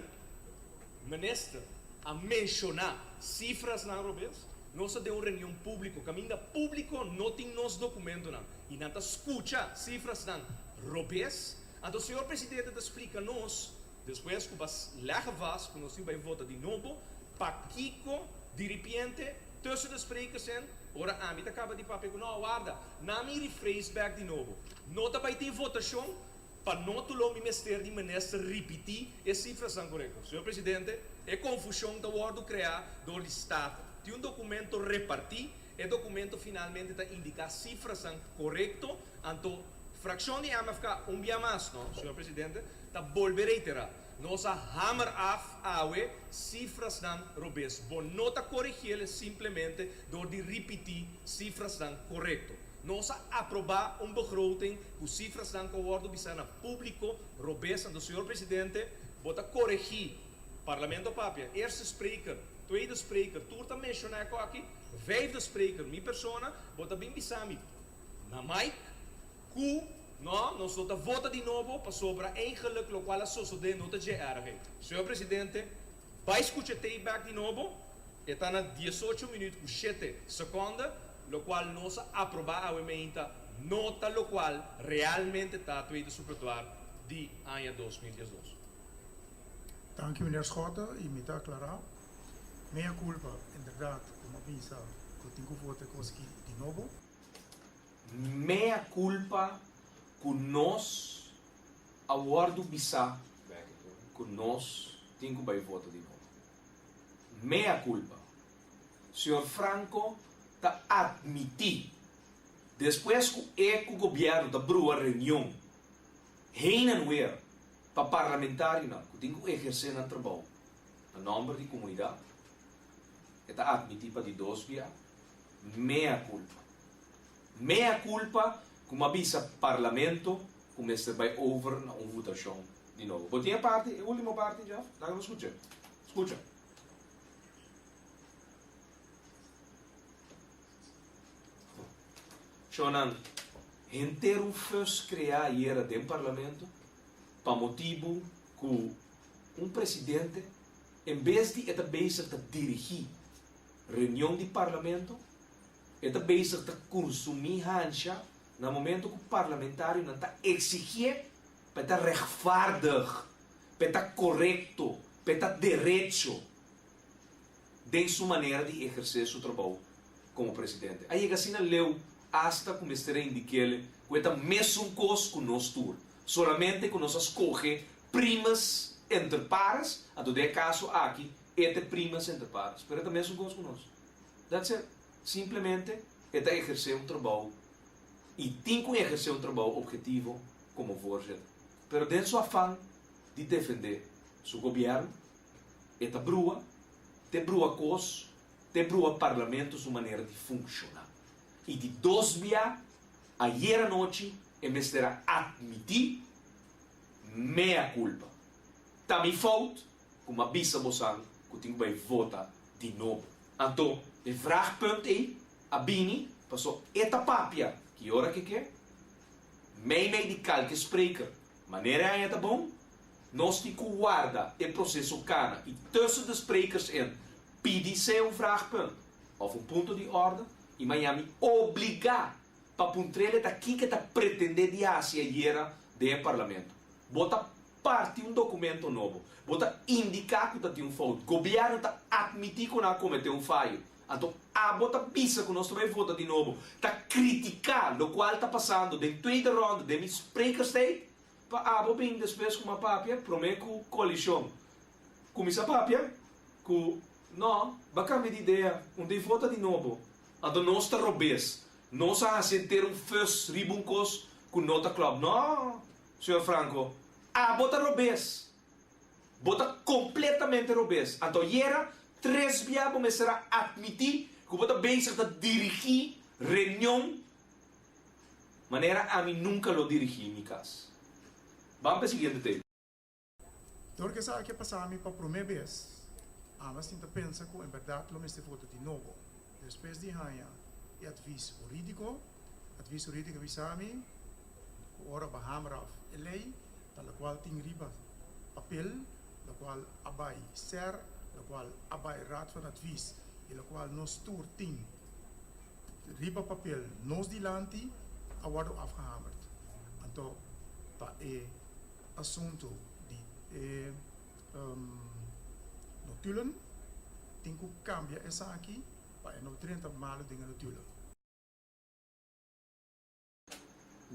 Minister a menshoná sifrasnan robes. Nos ta den un reunion públiko kaminda públiko no tin nos dokumentonan i nan ta skucha sifrasnan robes. Anto señor presidente ta splika nos despues ku bas lege vas ku nos tin bai vota di nobo pakiko diripiente tussen de sprekers in ora ami ta kaba di papia ku no warda nan mi rephrase bek di nobo no ta bai tin votashon. Pa nótulo mi mester di minister ripití e sifrasnan korekto. Señor Presidente, e konfushon ta wòrdu kreá dor di Staten. Tin un dokumento repartí, e dokumento finalmente ta indiká sifrasnan korekto, anto frakshon di MFK un bia mas, no, señor Presidente, ta bolbe reiterá, nos a hamer af awe sifrasnan robes. Bo no ta korigiel simplemente dor di ripití sifrasnan korekto. Nos a aprobá un begroting ku sifrasnan ku a wòrdu bisá na públiko robes. Anto, señor presidente, bo ta koregí Parlamento a papia, eerste spreker, tweede spreker, tur ta menshoná ku aki, vijfde spreker, mi persona, bo ta bin bisa mi na mic ku no, nos no ta vota di nobo pasobra eigenlijk lokual a sosodé no ta dje erg. Señor presidente, bai skucha e tape bek di nobo, e ta na diesocho minuut ku shete sekonde, lokual nos a aprobá awe meinta no ta lokual realmente ta tweede supletuar di aña 2012. Danki meneer Schotte y mi ta aclara mea culpa inderdaad cu mi a bisa cu tin cu vota e cos aki di nobo. Mea culpa cu nos a wordo bisa cu nos tin cu bay vota di nobo. Mea culpa. Señor Franco ta admiti despues cu e cu gobierno ta brua reunion heen en weer pa parlamentarionan ku tin ku ehersé nan trabou na nòmber di komunidat, e ta atmití pa di dos bia, mea kulpa. Mea kulpa ku m'a bisa parlamento ku mester bai over na un votashon di nobo. Bo tin e parti, e último parti, Jeff? Laga nos skucha. Skucha. Shownan, henter un fus kreá ayera den parlamento pa motibu ku un presidente en bes di e ta bezig ta dirigí reunion di parlamento, e ta bezig ta kunsumí hansha na momento ku parlamentarionan ta eksigié pa e ta rechtvaardig, pa e ta korekto, pa e ta derecho den su manera di ehersé su trabou komo presidente. A yega asina leu asta ku mester a indik'el ku e ta mesun kos ku nos tur, solamente ku nos a skohe primus inter pares, anto den e kaso aki e ta e primus inter pares, pero e ta mesun kos ku nos. That's it. Simplemente e ta ehersé un trabou i tin ku ehersé un trabou obhetivo komo voorzitter. Pero den su afan di defendé su gobièrnu, e ta brua, te brua kos, te brua parlamento su manera di funshoná. I di dos bia, ayer anochi e mester a atmití mea culpa. Ta mi fout ku m'a bisa bosan ku tin ku bai vota di nobo. Anto e vraagpunt ei a bini paso e ta papia ki ora ke ke, meimei di kalke spreker, manera e aña ta bon, nos tin ku warda e proseso kana i tussen de sprekers in pidi sea un vraagpunt of un punto di orde i maña mi obligá pa puntr'el e ta kiko e ta pretendé di hasi ayera den e parlamento. Bo ta parti un documento nobo. Bo ta indica cu ta tin un fout. Gobierno ta admiti cu nan a comete un fayo. Anto abo ta bisa cu nos ta bay vota di nobo. Ta critica locual ta pasando den tweede ronde den mi sprekerstijd. Pa abo bin despues cu m'a papia prome cu coalicion cuminsa papia cu no, ba cambia di idea, un ta vota di nobo. Anto nos ta robes. Nos a haci henter un fus riba un cos cu no ta klop. No, señor Franco, abo ta robes. Bo ta completamente robes. Anto ayera tres bia bo mester a admiti cu bo ta bezig ta dirigi reunion manera ami nunca lo dirigi mi cas. Ban pa e siguiente tape. Dor ku esaki a pasa mi pa promé bes, ami a sinta pensa ku en bèrdat lo mester vota di nobo. Despues di haña e advis hurídiko, advis hurídiko a bisa mi ku ora ba hamer af e lei, ta lokual tin riba papel, lokual a bai ser, lokual a bai Raad van Advies i lokual nos tur tin riba papel nos dilanti a wòrdu afgehamerd. Anto pa e asuntu di e notulen tin ku kambia esaki pa e no drenta malu den e notulen.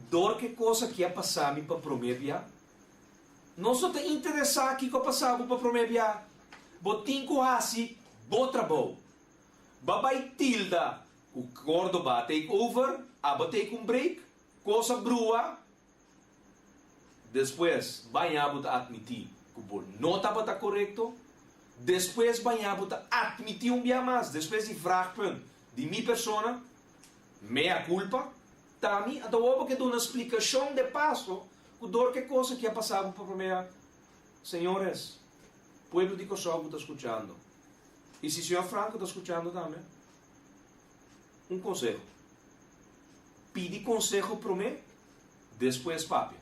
Dor ke kos aki a pasa mi pa promé bia? Nos no ta interesá kiko a pasa bo pa promé bia. Bo tin ku hasi bo trabou. Ba bai tilda ku Cordoba a take over, abo take un break, kos a brua, Despues baña bo ta atmití ku bo no tabata korekto. Despues baña bo ta atmití un bia mas, despues di vraagpunt di mi persona, mea culpa. T'ami, anto awor bo ke duna splikashon de paso ku dor ke kos aki a pasa bo pa promé a. Señores, pueblo di Kòrsou ku ta skuchando, i si señor Franco ta skuchando tambe, un konseho, pidi konseho promé, despues papia.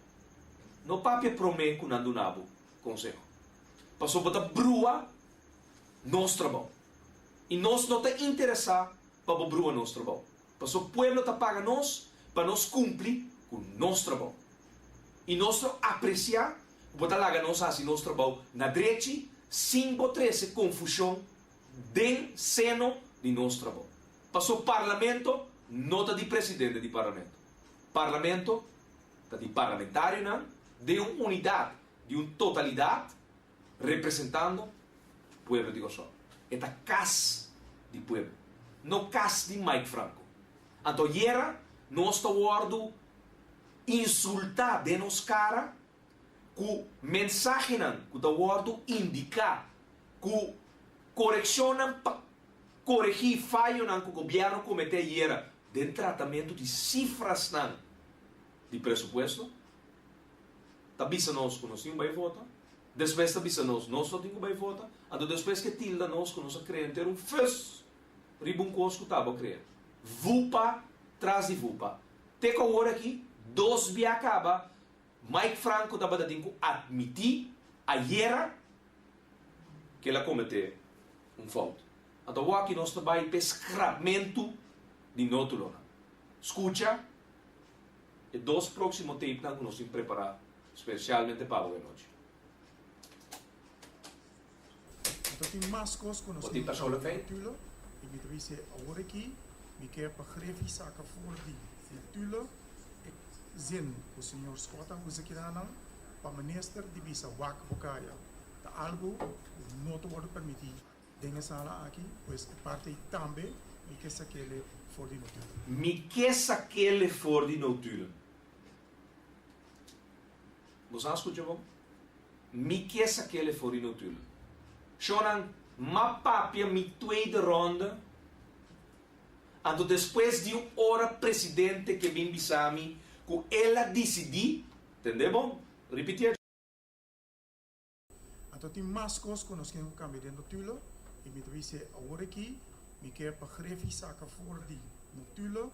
No papia promé ku nan duna bo konseho, pasobra bo ta brua nos trabou, i nos no ta interesá pa bo brua nos trabou. Paso pueblo ta paga nos pa nos cumpli cu nos trabou. Y nos lo aprecia cu bo ta laga nos haci nos trabou na drechi sin bo trece confusion den seno di nos trabou. Paso Parlamento no ta di presidente di Parlamento. Parlamento ta di parlamentarionan den un unidad, di un totalidad representando pueblo di Kòrsou. E ta kas di pueblo, no kas di Mike Franco. Anto ayera nos ta wòrdu insultá den nos kara ku mensahenan ku ta wòrdu indiká ku korekshonnan pa koregí fayonan ku gobièrnu kometé ayera den tratamentu di sifrasnan di presupuesto. Ta bisa nos ku nos tin ku bai vota, despues ta bisa nos nos no tin ku bai vota, anto despues ke tilda nos ku nos a krea henter un fus riba un kos ku tabo a krea. Vupa tras di vupa. Te ku awor aki, dos bia kaba, Mike Franco tabata tin ku atmití ayera ku el a kometé un fout. Anto awor aki nos ta bai p'e skrapmentu di nótulonan. Skucha. E dos próksimo tapenan ku nos tin prepará spesialmente pa bo e nochi. Anto tin mas kos ku nos Bo tin tin persoonlijk feit? notulen i mi ta bisa awor aki mi ke pa Griffie saka for di notulen e zin ku señor Scott a usa kinanan pa minister di bisa wak bo kaya ta algu ku no ta wòrdu permití Den e sala aki, pues e parti ei tambe mi ke sakele for di notulen. Mi ke sakele for di notulen. Bo sa skucha bon? Mi ke sakele for di notulen. Shonnan, m'a papia mi tweede ronde, anto despues di un ora presidente ke bin bisa mi ku el a disidí, tende bon? Ripitié. Anto tin mas kos ku nos tin ku kambia den notulo i mi ta bis'é awor aki mi ke pa Griffie saka for di notulo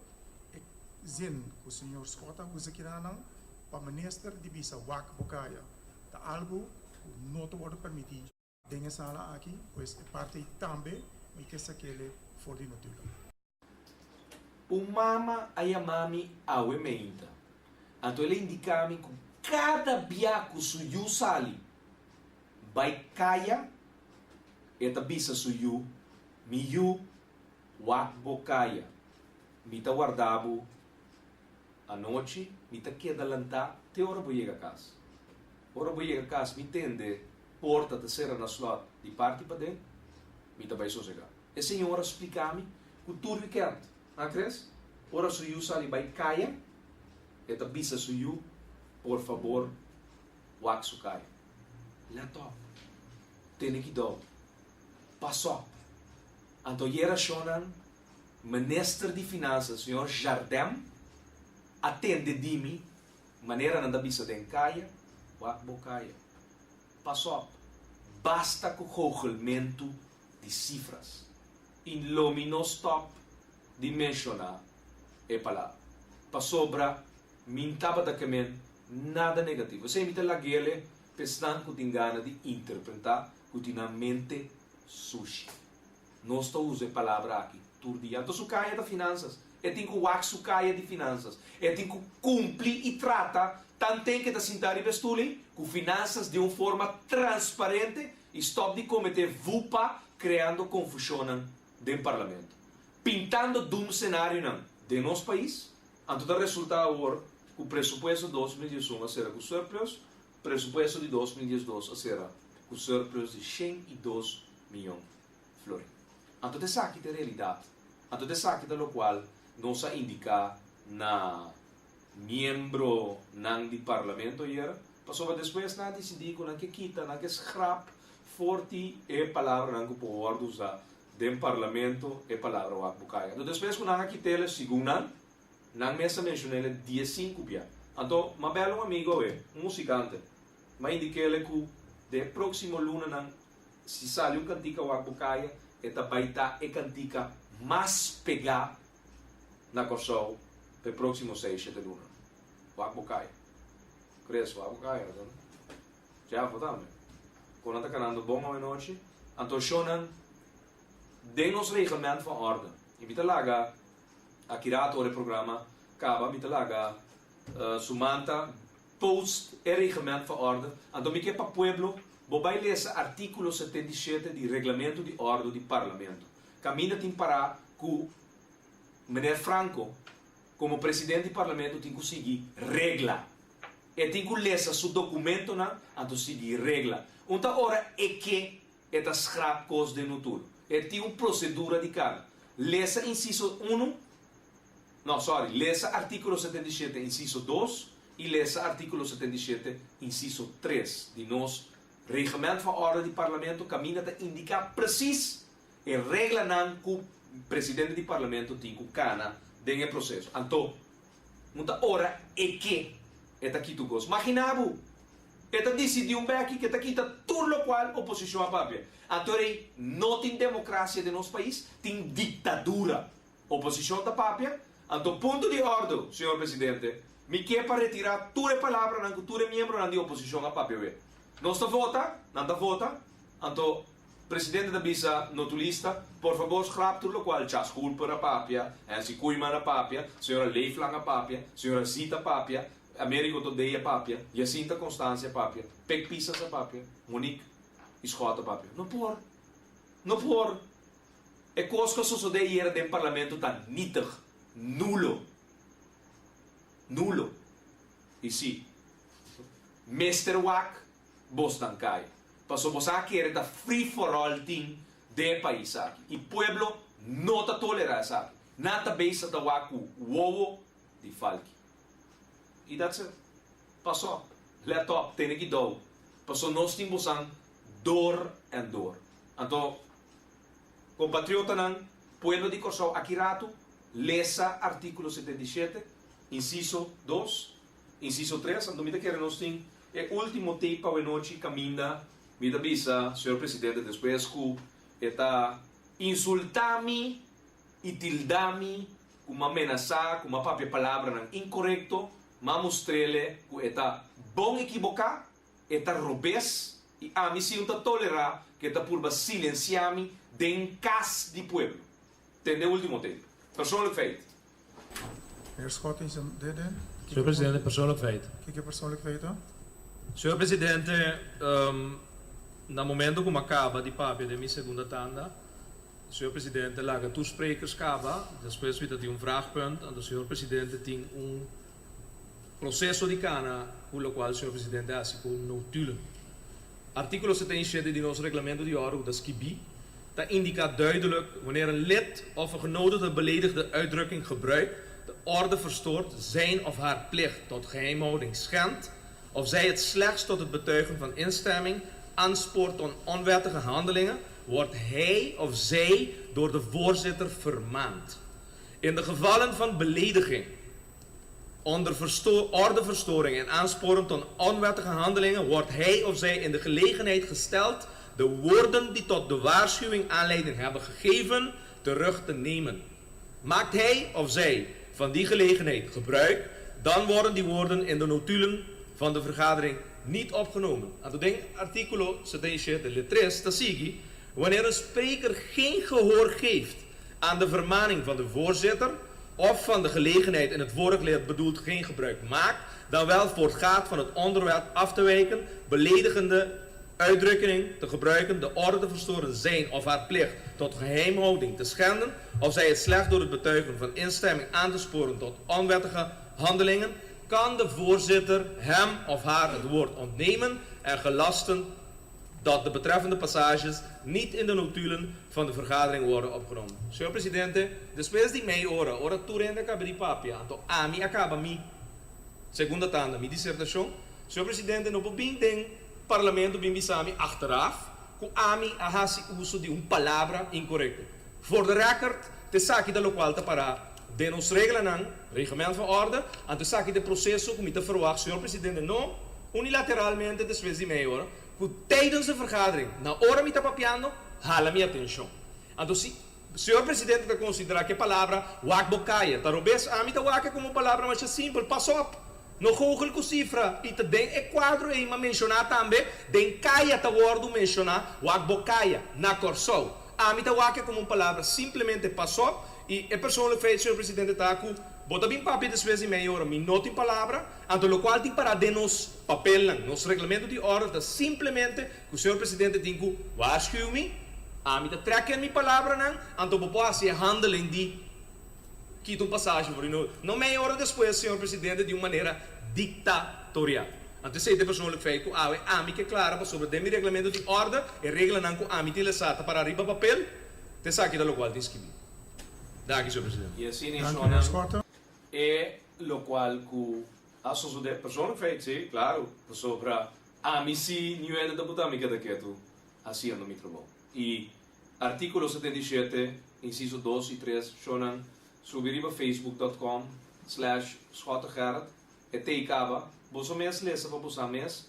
e zin ku señor Scott a usa kinanan pa minister di bisa wak bo kaya ta algu ku no ta wòrdu permití den e sala aki pues e parti ei tambe mi ke sak'ele for di notulo. Un mama a yama mi awe meinta, anto el a indica mi cu cada bia cu su yu sali bai caya, e ta bisa su yu, Mi yu, wak bo caya, mi ta warda bo anochi, mi ta keda lanta te ora bo yega cas. Ora bo yega cas mi tende porta ta cera na slot di parti paden, mi ta bai sosega. E señor a spliká mi ku tur wikènt, ha Chris? Ora su yu sali bai kaya, e ta bisa su yu, Por fabor, wak su kaya. Let op. Tene kidou. Pas op. Anto ayera shonnan, Minister di Finansa, señor Jardem, a tende di mi manera nan ta bisa den kaya, Wak bo kaya. Pas op. Basta ku gogelmentu di sifras i lo mi no stòp di menshoná e palabra, pasobra mi n tabata ke men nada negativo. Esei mi ta lag'ele pa esnan ku tin gana di interpretá ku tin nan mente sushi. Nos ta usa e palabra aki tur dia. Anto su kaya ta finansas. E tin ku wak su kaya di finansas. E tin ku kumpli i trata tanten ku e ta sintá riba e stul ei ku finansas di un forma transparente i stòp di kometé vupa kreando konfushonnan den parlamento, pintando dum senarionan den nos pais, anto ta resultá awor ku presupuesto 2011 a sera ku surplus, presupuesto di 2012 a sera ku surplus di 102 miyon florin. Anto ta esaki ta e realidat, anto ta esaki ta lokual nos a indiká na miembronan di parlamento ayer, pasobra despues nan a disidí ku nan ke kita, nan ke schrap for di e palabranan ku por wòrdu usá den parlamento e palabra wak bukaya. Anto despues ku nan a kit'el, segun nan. Nan mes a menshon'ele diesinku bia. Anto, m'a bèl un amigu awe, un musikante. M'a indik'ele ku den e próksimo lunanan si sali un kantika wak bo kaya, e ta bai ta e kantika mas pegá na Kòrsou pa e próksimo seis, shete luna. Wak bo kaya. Chris, wak bo kaya, no? Jeff, bo tambe. Kon nan ta kanando bon awe nochi? Anto shownan den nos reglement van orde. I mi ta laga aki rato ora e programa kaba mi ta laga Sumanta post e reglement van orde. Anto mi ke pa pueblo bo bai lesa artíkulo 77 di reglamento di ordo di parlamento. Kaminda tin pará ku meneer Franco komo presidente di parlamento tin ku sigui regla. E tin ku lesa su dokumentonan anto sigui regla. Un ta ora e ke e ta schrap kos den nutur. E tin un prosedura di kara. Lesa insiso unu, no sorry, lesa artíkulo 77 insiso dos i lesa artíkulo 77 insiso tres di nos Reglement van Orde di Parlamento kaminda ta indiká presis e reglanan ku presidente di parlamento tin ku kana den e proseso. Anto Un ta ora e ke e ta kita un kos. Magina bo, e ta disidí un beki ke ta kita tur lokual oposishon a papia. Anto rei no tin demokrasia den nos pais, tin diktadura. Oposishon ta papia, anto punto di òrdu, señor presidente, mi ke pa retirá tur e palabranan ku tur e miembronan di oposishon a papia awe. Nos ta vota, nan ta vota, anto Presidente ta bisa notulista, Por fabor schrap tur locual Chas Hulper a papia, Nancy Koeiman a papia, señora Leeflang a papia, señora Zita a papia, Americo Todey a papia, Jacinta Constancia a papia, Pek Pisas a papia, Monique y Schot a papia. No por! No por! E cos cu a sosode ayera den Parlamento ta nietig, nulo. Nulo. Y si, mester wak bosnan kai. Paso bo sa kere ta free for all tin den e pais aki y pueblo no ta tolera esaki. Nan ta bezig ta wak cu wowo di falki. Y that's it. Paso, let op, tene kidou. Paso nos tin bosan door en door. Anto, compatriotanan, pueblo di Corsou aki ratu, lesa articulo 77, inciso dos, inciso tres, anto mi ta kere nos tin E ultimo tape awenochi caminda mi ta bisa señor presidente despues cu e ta insulta mi y tilda mi cu m'a menasa cu m'a papia palabranan incorecto m'a mustrele cu e ta bon equiboca e ta robes y ami si un ta tolera cu e ta purba silencia mi den cas di pueblo. Tende e ultimo tape. Persoonlijk feit. Meneer Schotting zijn dede. Señor Presidente, persoonlijk feit. Kiko e persoonlijk feit ta? Señor Presidente, na momento ku mi a kaba di papia den mi segunda tanda, Señor Presidente laga tur sprekers kaba, despues mi ta tin un vraagpunt, anto Señor Presidente tin un proseso di kana ku lokual Señor Presidente a hasi ku notulen. Artíkulo 77 di nos Reglamento di Orde ku ta skibí ta indiká duidelijk wanneer een lid of een genodigde beledigde uitdrukking gebruikt, de orde verstoort, zijn of haar plicht tot geheimhouding schendt, of zij het slechts tot het betuigen van instemming aanspoort tot onwettige handelingen, wordt hij of zij door de voorzitter vermaand. In de gevallen van belediging, onder ordeverstoring en aansporen tot onwettige handelingen wordt hij of zij in de gelegenheid gesteld de woorden die tot de waarschuwing aanleiding hebben gegeven terug te nemen. Maakt hij of zij van die gelegenheid gebruik, dan worden die woorden in de notulen van de vergadering niet opgenomen. Anto den artíkulo 77 lid 3 ta sigui, Wanneer een spreker geen gehoor geeft aan de vermaning van de voorzitter of van de gelegenheid in het vorig lid bedoeld geen gebruik maakt, dan wel voortgaat van het onderwerp af te wijken, beledigende uitdrukkingen te gebruiken, de orde te verstoren, zijn of haar plicht tot geheimhouding te schenden, of zij het slechts door het betuigen van instemming aan te sporen tot onwettige handelingen, kan de voorzitter hem of haar het woord ontnemen en gelasten dat de betreffende passages niet in de notulen van de vergadering worden opgenomen. Señor Presidente, despues di mei ora, ora tur hende a kaba di papia, anto ami a kaba mi segunda tanda, mi disertashon, Señor Presidente no por bin den Parlamento bin bisa mi achteraf ku ami a hasi uso di un palabra inkorekto. For the record, t'esaki ta lokual ta pará. den nos reglanan, Reglement van Orde, anto esaki ta e proceso cu mi ta verwacht, Señor Presidente, no unilateralmente despues di mei ora, cu tijdens de vergadering, na ora mi ta papiando, hala mi atencion. Anto si Señor Presidente ta considera cu e palabra wak bo caya ta robes, ami ta wak e como un palabra masha simpel, pas op, no goochel cu cifra, y ta den e cuadro ey m'a menciona tambe, den caya ta wordo menciona wak bo caya, na Corsou. Ami ta wak e como un palabra simplemente pas op, y e persoonlijk feit, Señor Presidente, ta cu bo ta bin papia despues di mei ora, mi no tin palabra, anto locual tin para den nos papelnan, nos reglamento di orde ta simplemente Ku señor presidente tin ku waarschuw mi, ami ta trek en mi palabranan, anto bo por hasi e handeling di kita un pasashi for di no, no mei ora despues, señor presidente, di un manera dictatorial. Anto esei ta e persoonlijk feit ku awe ami ke klara pasobra den mi reglamento di orde e reglanan ku ami tin lesa ta para riba papel, ta esaki ta lokual tin skibi. Danki, señor presidente. I asina Danki, meneer shonnan Schotte. e lokual ku a sosode, persoonlijk feit, si, klaru, pasobra Ami si niun hende ta buta mi keda ketu hasiendo mi trabou. I artíkulo 77, insiso dos i tres, shownan, subi riba facebook dot com slash schottegerrit, e tei kaba, boso mes lesa pa bosa mes,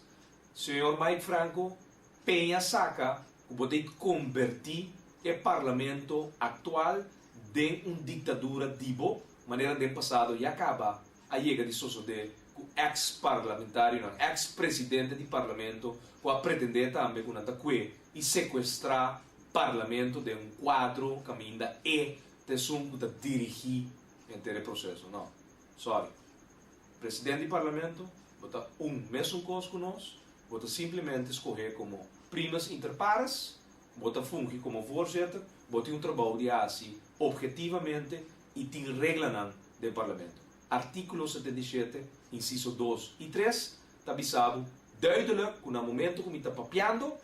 Señor Mike Franco Peña saka ku bo ta kombertí e parlamento aktual den un diktadura di bo, manera den pasado ya kaba a yega di sosodé ku eks parlamentarionan, eks presidente di parlamento ku a pretendé tambe ku nan ta kue i sekuestrá parlamento den un kuadro kaminda e ta esun ku ta dirigí henter e proseso. No, sorry. Presidente di parlamento, bo ta un mesun kos ku nos, bo ta simplemente skohé komo primus inter pares, bo ta fungi komo voorzitter, bo tin un trabou di hasi obhetivamente i tin reglanan den Parlamento. Artíkulo 77, insiso dos i tres ta bisa bo duidelijk ku na momento ku mi ta papiando,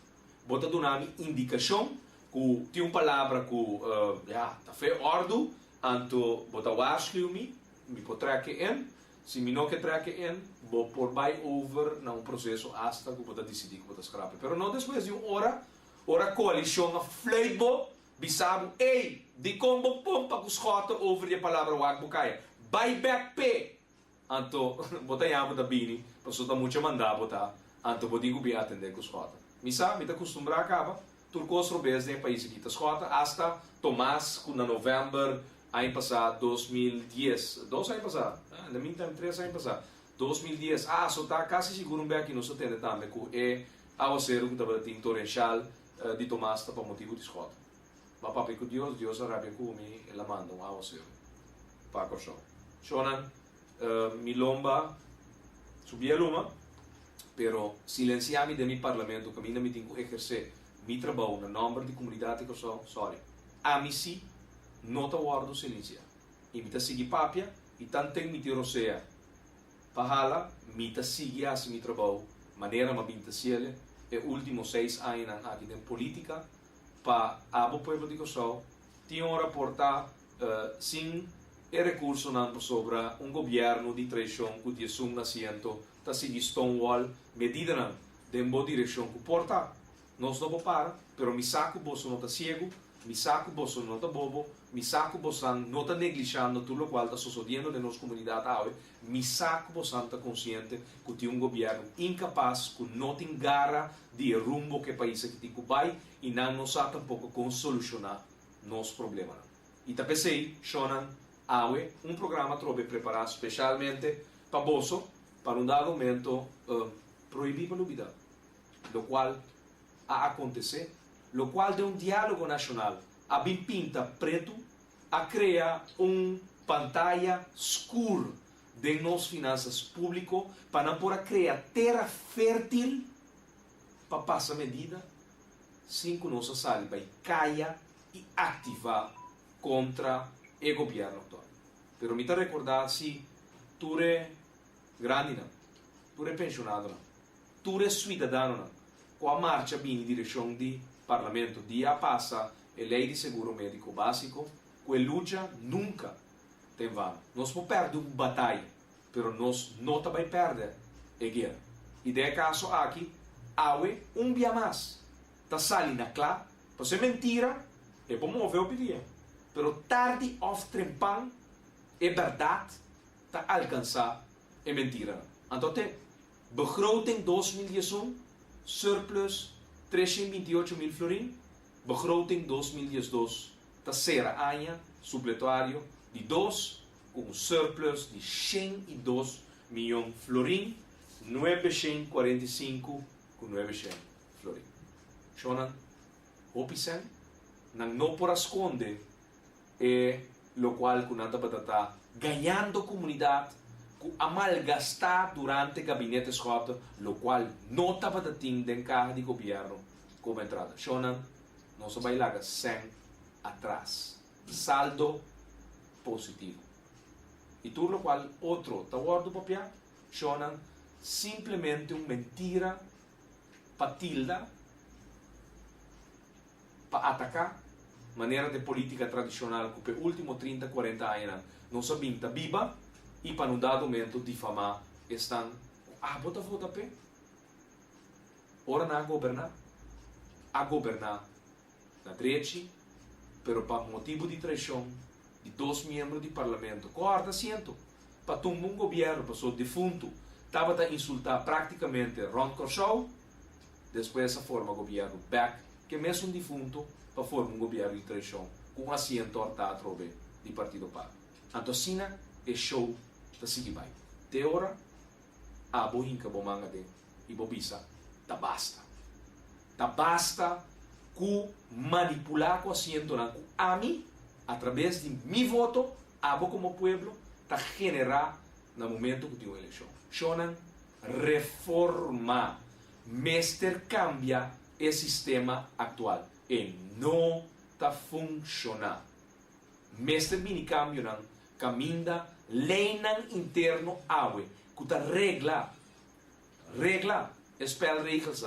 bo ta duna mi indikashon ku tin un palabra ku ya ta fe òrdu, anto bo ta waarschuw mi, mi por trek e in, si mi no ke trek e in, bo por bai over na un proseso asta ku bo ta disidí ku bo ta skrape. Pero no despues di un ora, ora koalishon a fluit bo, Bisa bo, Ey, dikon bo pompa ku skòter over di e palabra wak bo kaya? Bai bèk p'e! Anto bo ta yama bo ta bini, paso ta mucha mandá bo ta, anto bo tin ku bin atendé ku skòter. Mi sa, mi ta kustumbrá kaba, tur kos robes den e pais aki ta skòter, asta Tomas ku na novèmber aña pasá 2010, dos aña pasá, in the meantime tres aña pasá, 2010, a asotá kasi sigur un bèk i nos a tende tambe ku e awaseru ku tabata tin torenshal Di Tomas ta pa motibu di Schot. Ma papia ku Dios, Dios a rabia ku mi, el a manda un awaseru pa Kòrsou. Shonnan, mi lomba subi a luma, pero silensiá mi den mi parlamento kaminda mi tin ku ehersé mi trabou na nòmber di komunidat di Kòrsou, sòri, ami sí no ta wòrdu silensiá. I mi ta sigui papia i tanten mi tin rosea Pa hala, mi ta sigui hasi mi trabou manera m'a bin ta siele e ultimo seis añanan aki den politica pa abo pueblo di Kòrsou tin ora por ta sin e recursonan pasobra un gobierno di traicion cu 11 na ciento ta sigui stonewall medidanan den bo direccion cu por ta Nos no por para, pero mi sa ku boso no ta siegu, mi sa ku boso no ta bobo, mi sa ku bosan no ta neglishando tur lokual ta sosodiendo den nos komunidat awe, mi sa ku bosan ta konsiente ku tin un gobièrnu inkapas ku no tin gara di e rumbo ku e pais aki tin ku bai i nan no sa tampoko kon solushoná nos problemanan. I ta p'esei, shonnan, awe un programa trobe prepará speshalmente pa boso pa un dado momento prohibí pa lubidá. Locual a acontece, locual den un dialogo nacional a bin pinta pretu, a crea un pantaya scur den nos finanzas publico pa nan por a crea tera fertil pa pasa medida sin cu nos a sali bay caya y activa contra e gobierno actual. Pero mi ta recorda si tur e grandinan, tur e pensionadonan, Tur e suidadanonan ku a marcha bini direkshon di Parlamento dia a pasa e Lei di Seguro Médiko Básiko, ku e lucha nunka ta en vano. Nos por pèrdè un bataya, pero nos no ta bai pèrdè e guera. I den e kaso aki, awe un bia mas ta sali na kla, pasobra e mentira e por move hopi dia, pero tardi òf trempan. E bèrdat ta alkansá e mentiranan. Anto te begroting 2011, surplus 328 mil florin, begroting 2012 ta sera aña supletorio di dos ku un surplus di 102 mion florin, 945 ku 900 florin. Shonnan, hopi sèn, nan no por a skonde e lokual ku nan tabata gañando komunidat ku a malgastá durante gabinete Schotte, lokual no tabata tin den kaha di gobièrnu komo entrada. Shonnan, nos a bai laga sèn atras. Saldo positivo. I tur lokual otro ta wòrdu papiá, shonnan, simplemente un mentira pa tilda, pa ataká, manera di polítika tradishonal ku pa último 30, 40 aña nos a bin ta biba i pa un dado momento difamá esnan abo ta vota p'e. Ora nan a goberná, a goberná na drechi, pero pa motibu di traishon di dos miembro di parlamento, kuarta asiento, pa tumba un gobièrnu, pasobra defuntu, tabata insultá práktikamente rònt Kòrsou, despues a forma gobièrnu bèk, ku mesun defuntu pa forma un gobièrnu di traishon ku un asiento hòrtá atrobe di Partido PAR. Anto asina e show ta sigui bai. Te ora, abo hinka bo man aden i bo bisa, ta basta. Ta basta ku manipulá ku asientonan ku ami, a traves di mi voto, abo komo pueblo, ta generá na momento ku tin un elekshon. Shonnan, reforma. Mester kambia e sistema aktual. E no ta funshoná. Mester bini kambionan kaminda leinan interno awe ku ta regla, regla e spelregels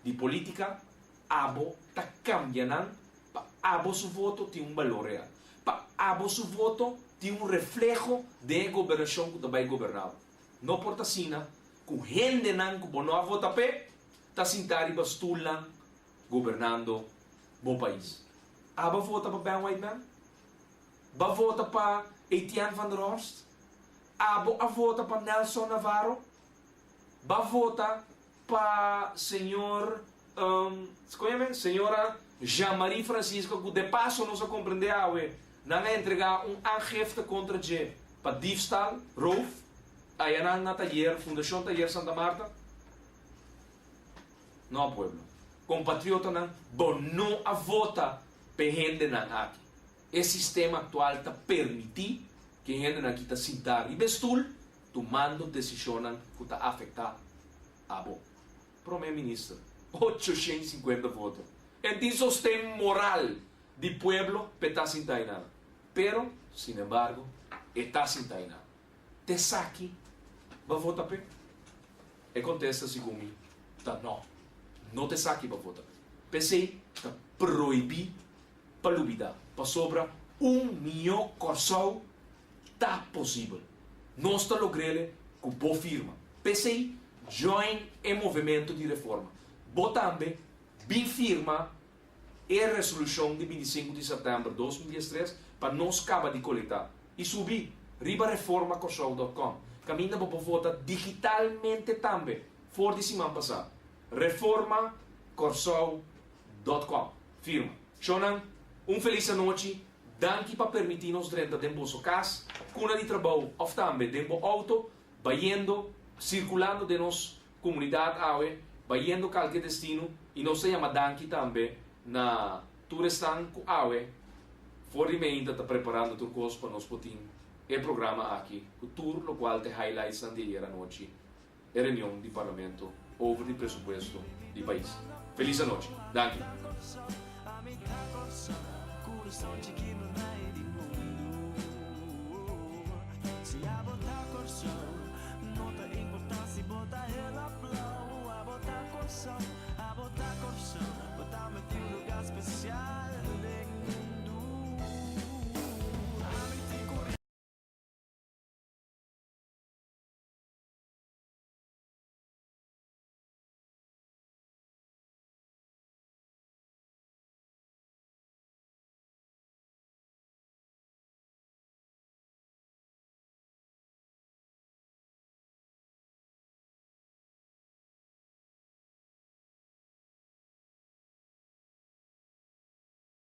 di polítika, abo ta kambia nan pa abo su voto tin un balor real. Pa abo su voto tin un refleho di gobernashon ku ta bai goberná. No por ta asina ku hendenan ku bo no a vota p'e, ta sintá riba stulnan gobernando bo pais. Abo a vota pa Ben Whiteman? B'a vota pa Etienne van der Horst? Abo a vota pa Nelson Navarro? B'a vota pa señor, um, señora Jean-Marie Francisco, ku de paso nos a komprondé awe, nan a entregá un aangifte kontra dje pa diefstal, roof, aya na tayer, Fundashon Tayer Santa Marta? No, pueblo. Kompatriotanan, bo no a vota pa hendenan aki. E sistema aktual ta permití ku hendenan aki ta sintá riba stul, tumando desishonnan ku ta afektá abo. Promé minister, 850 voto. E tin sosten moral di pueblo p'e ta sintá einan. Pero, sin embargo, e ta sintá einan. T'esaki, b'a vota p'e? E kontesta segun mi, ta no. No t'esaki b'a vota p'e. P'esei ta prohibí pa lubidá. Pasobra un mihó Kòrsou ta posibel. Nos ta logr'é ku bo firma. P'esei, join e movementu di reforma. Bo tambe bin firma e resolushon di 25 di sèptèmber 2013 pa nos kaba di kolektá. I subi riba reformakorsou.com. Kaminda bo por vota digitalmente tambe, for di siman pasá. reformakorsou.com. Firma. Shonnan, un felis anochi. Danki pa permití nos drenta den boso kas, kuna di trabou òf tambe den bo outo, bayendo, sirkulando den nos komunidat awe, bayendo kualke destino i nos ta yama danki tambe na tur esnan ku awe for di mainta ta preparando tur kos pa nos por tin e programa aki ku tur lokual ta highlights di ayera nochi e reunion di parlamento over di presupuesto di pais. Felis anochi. Danki.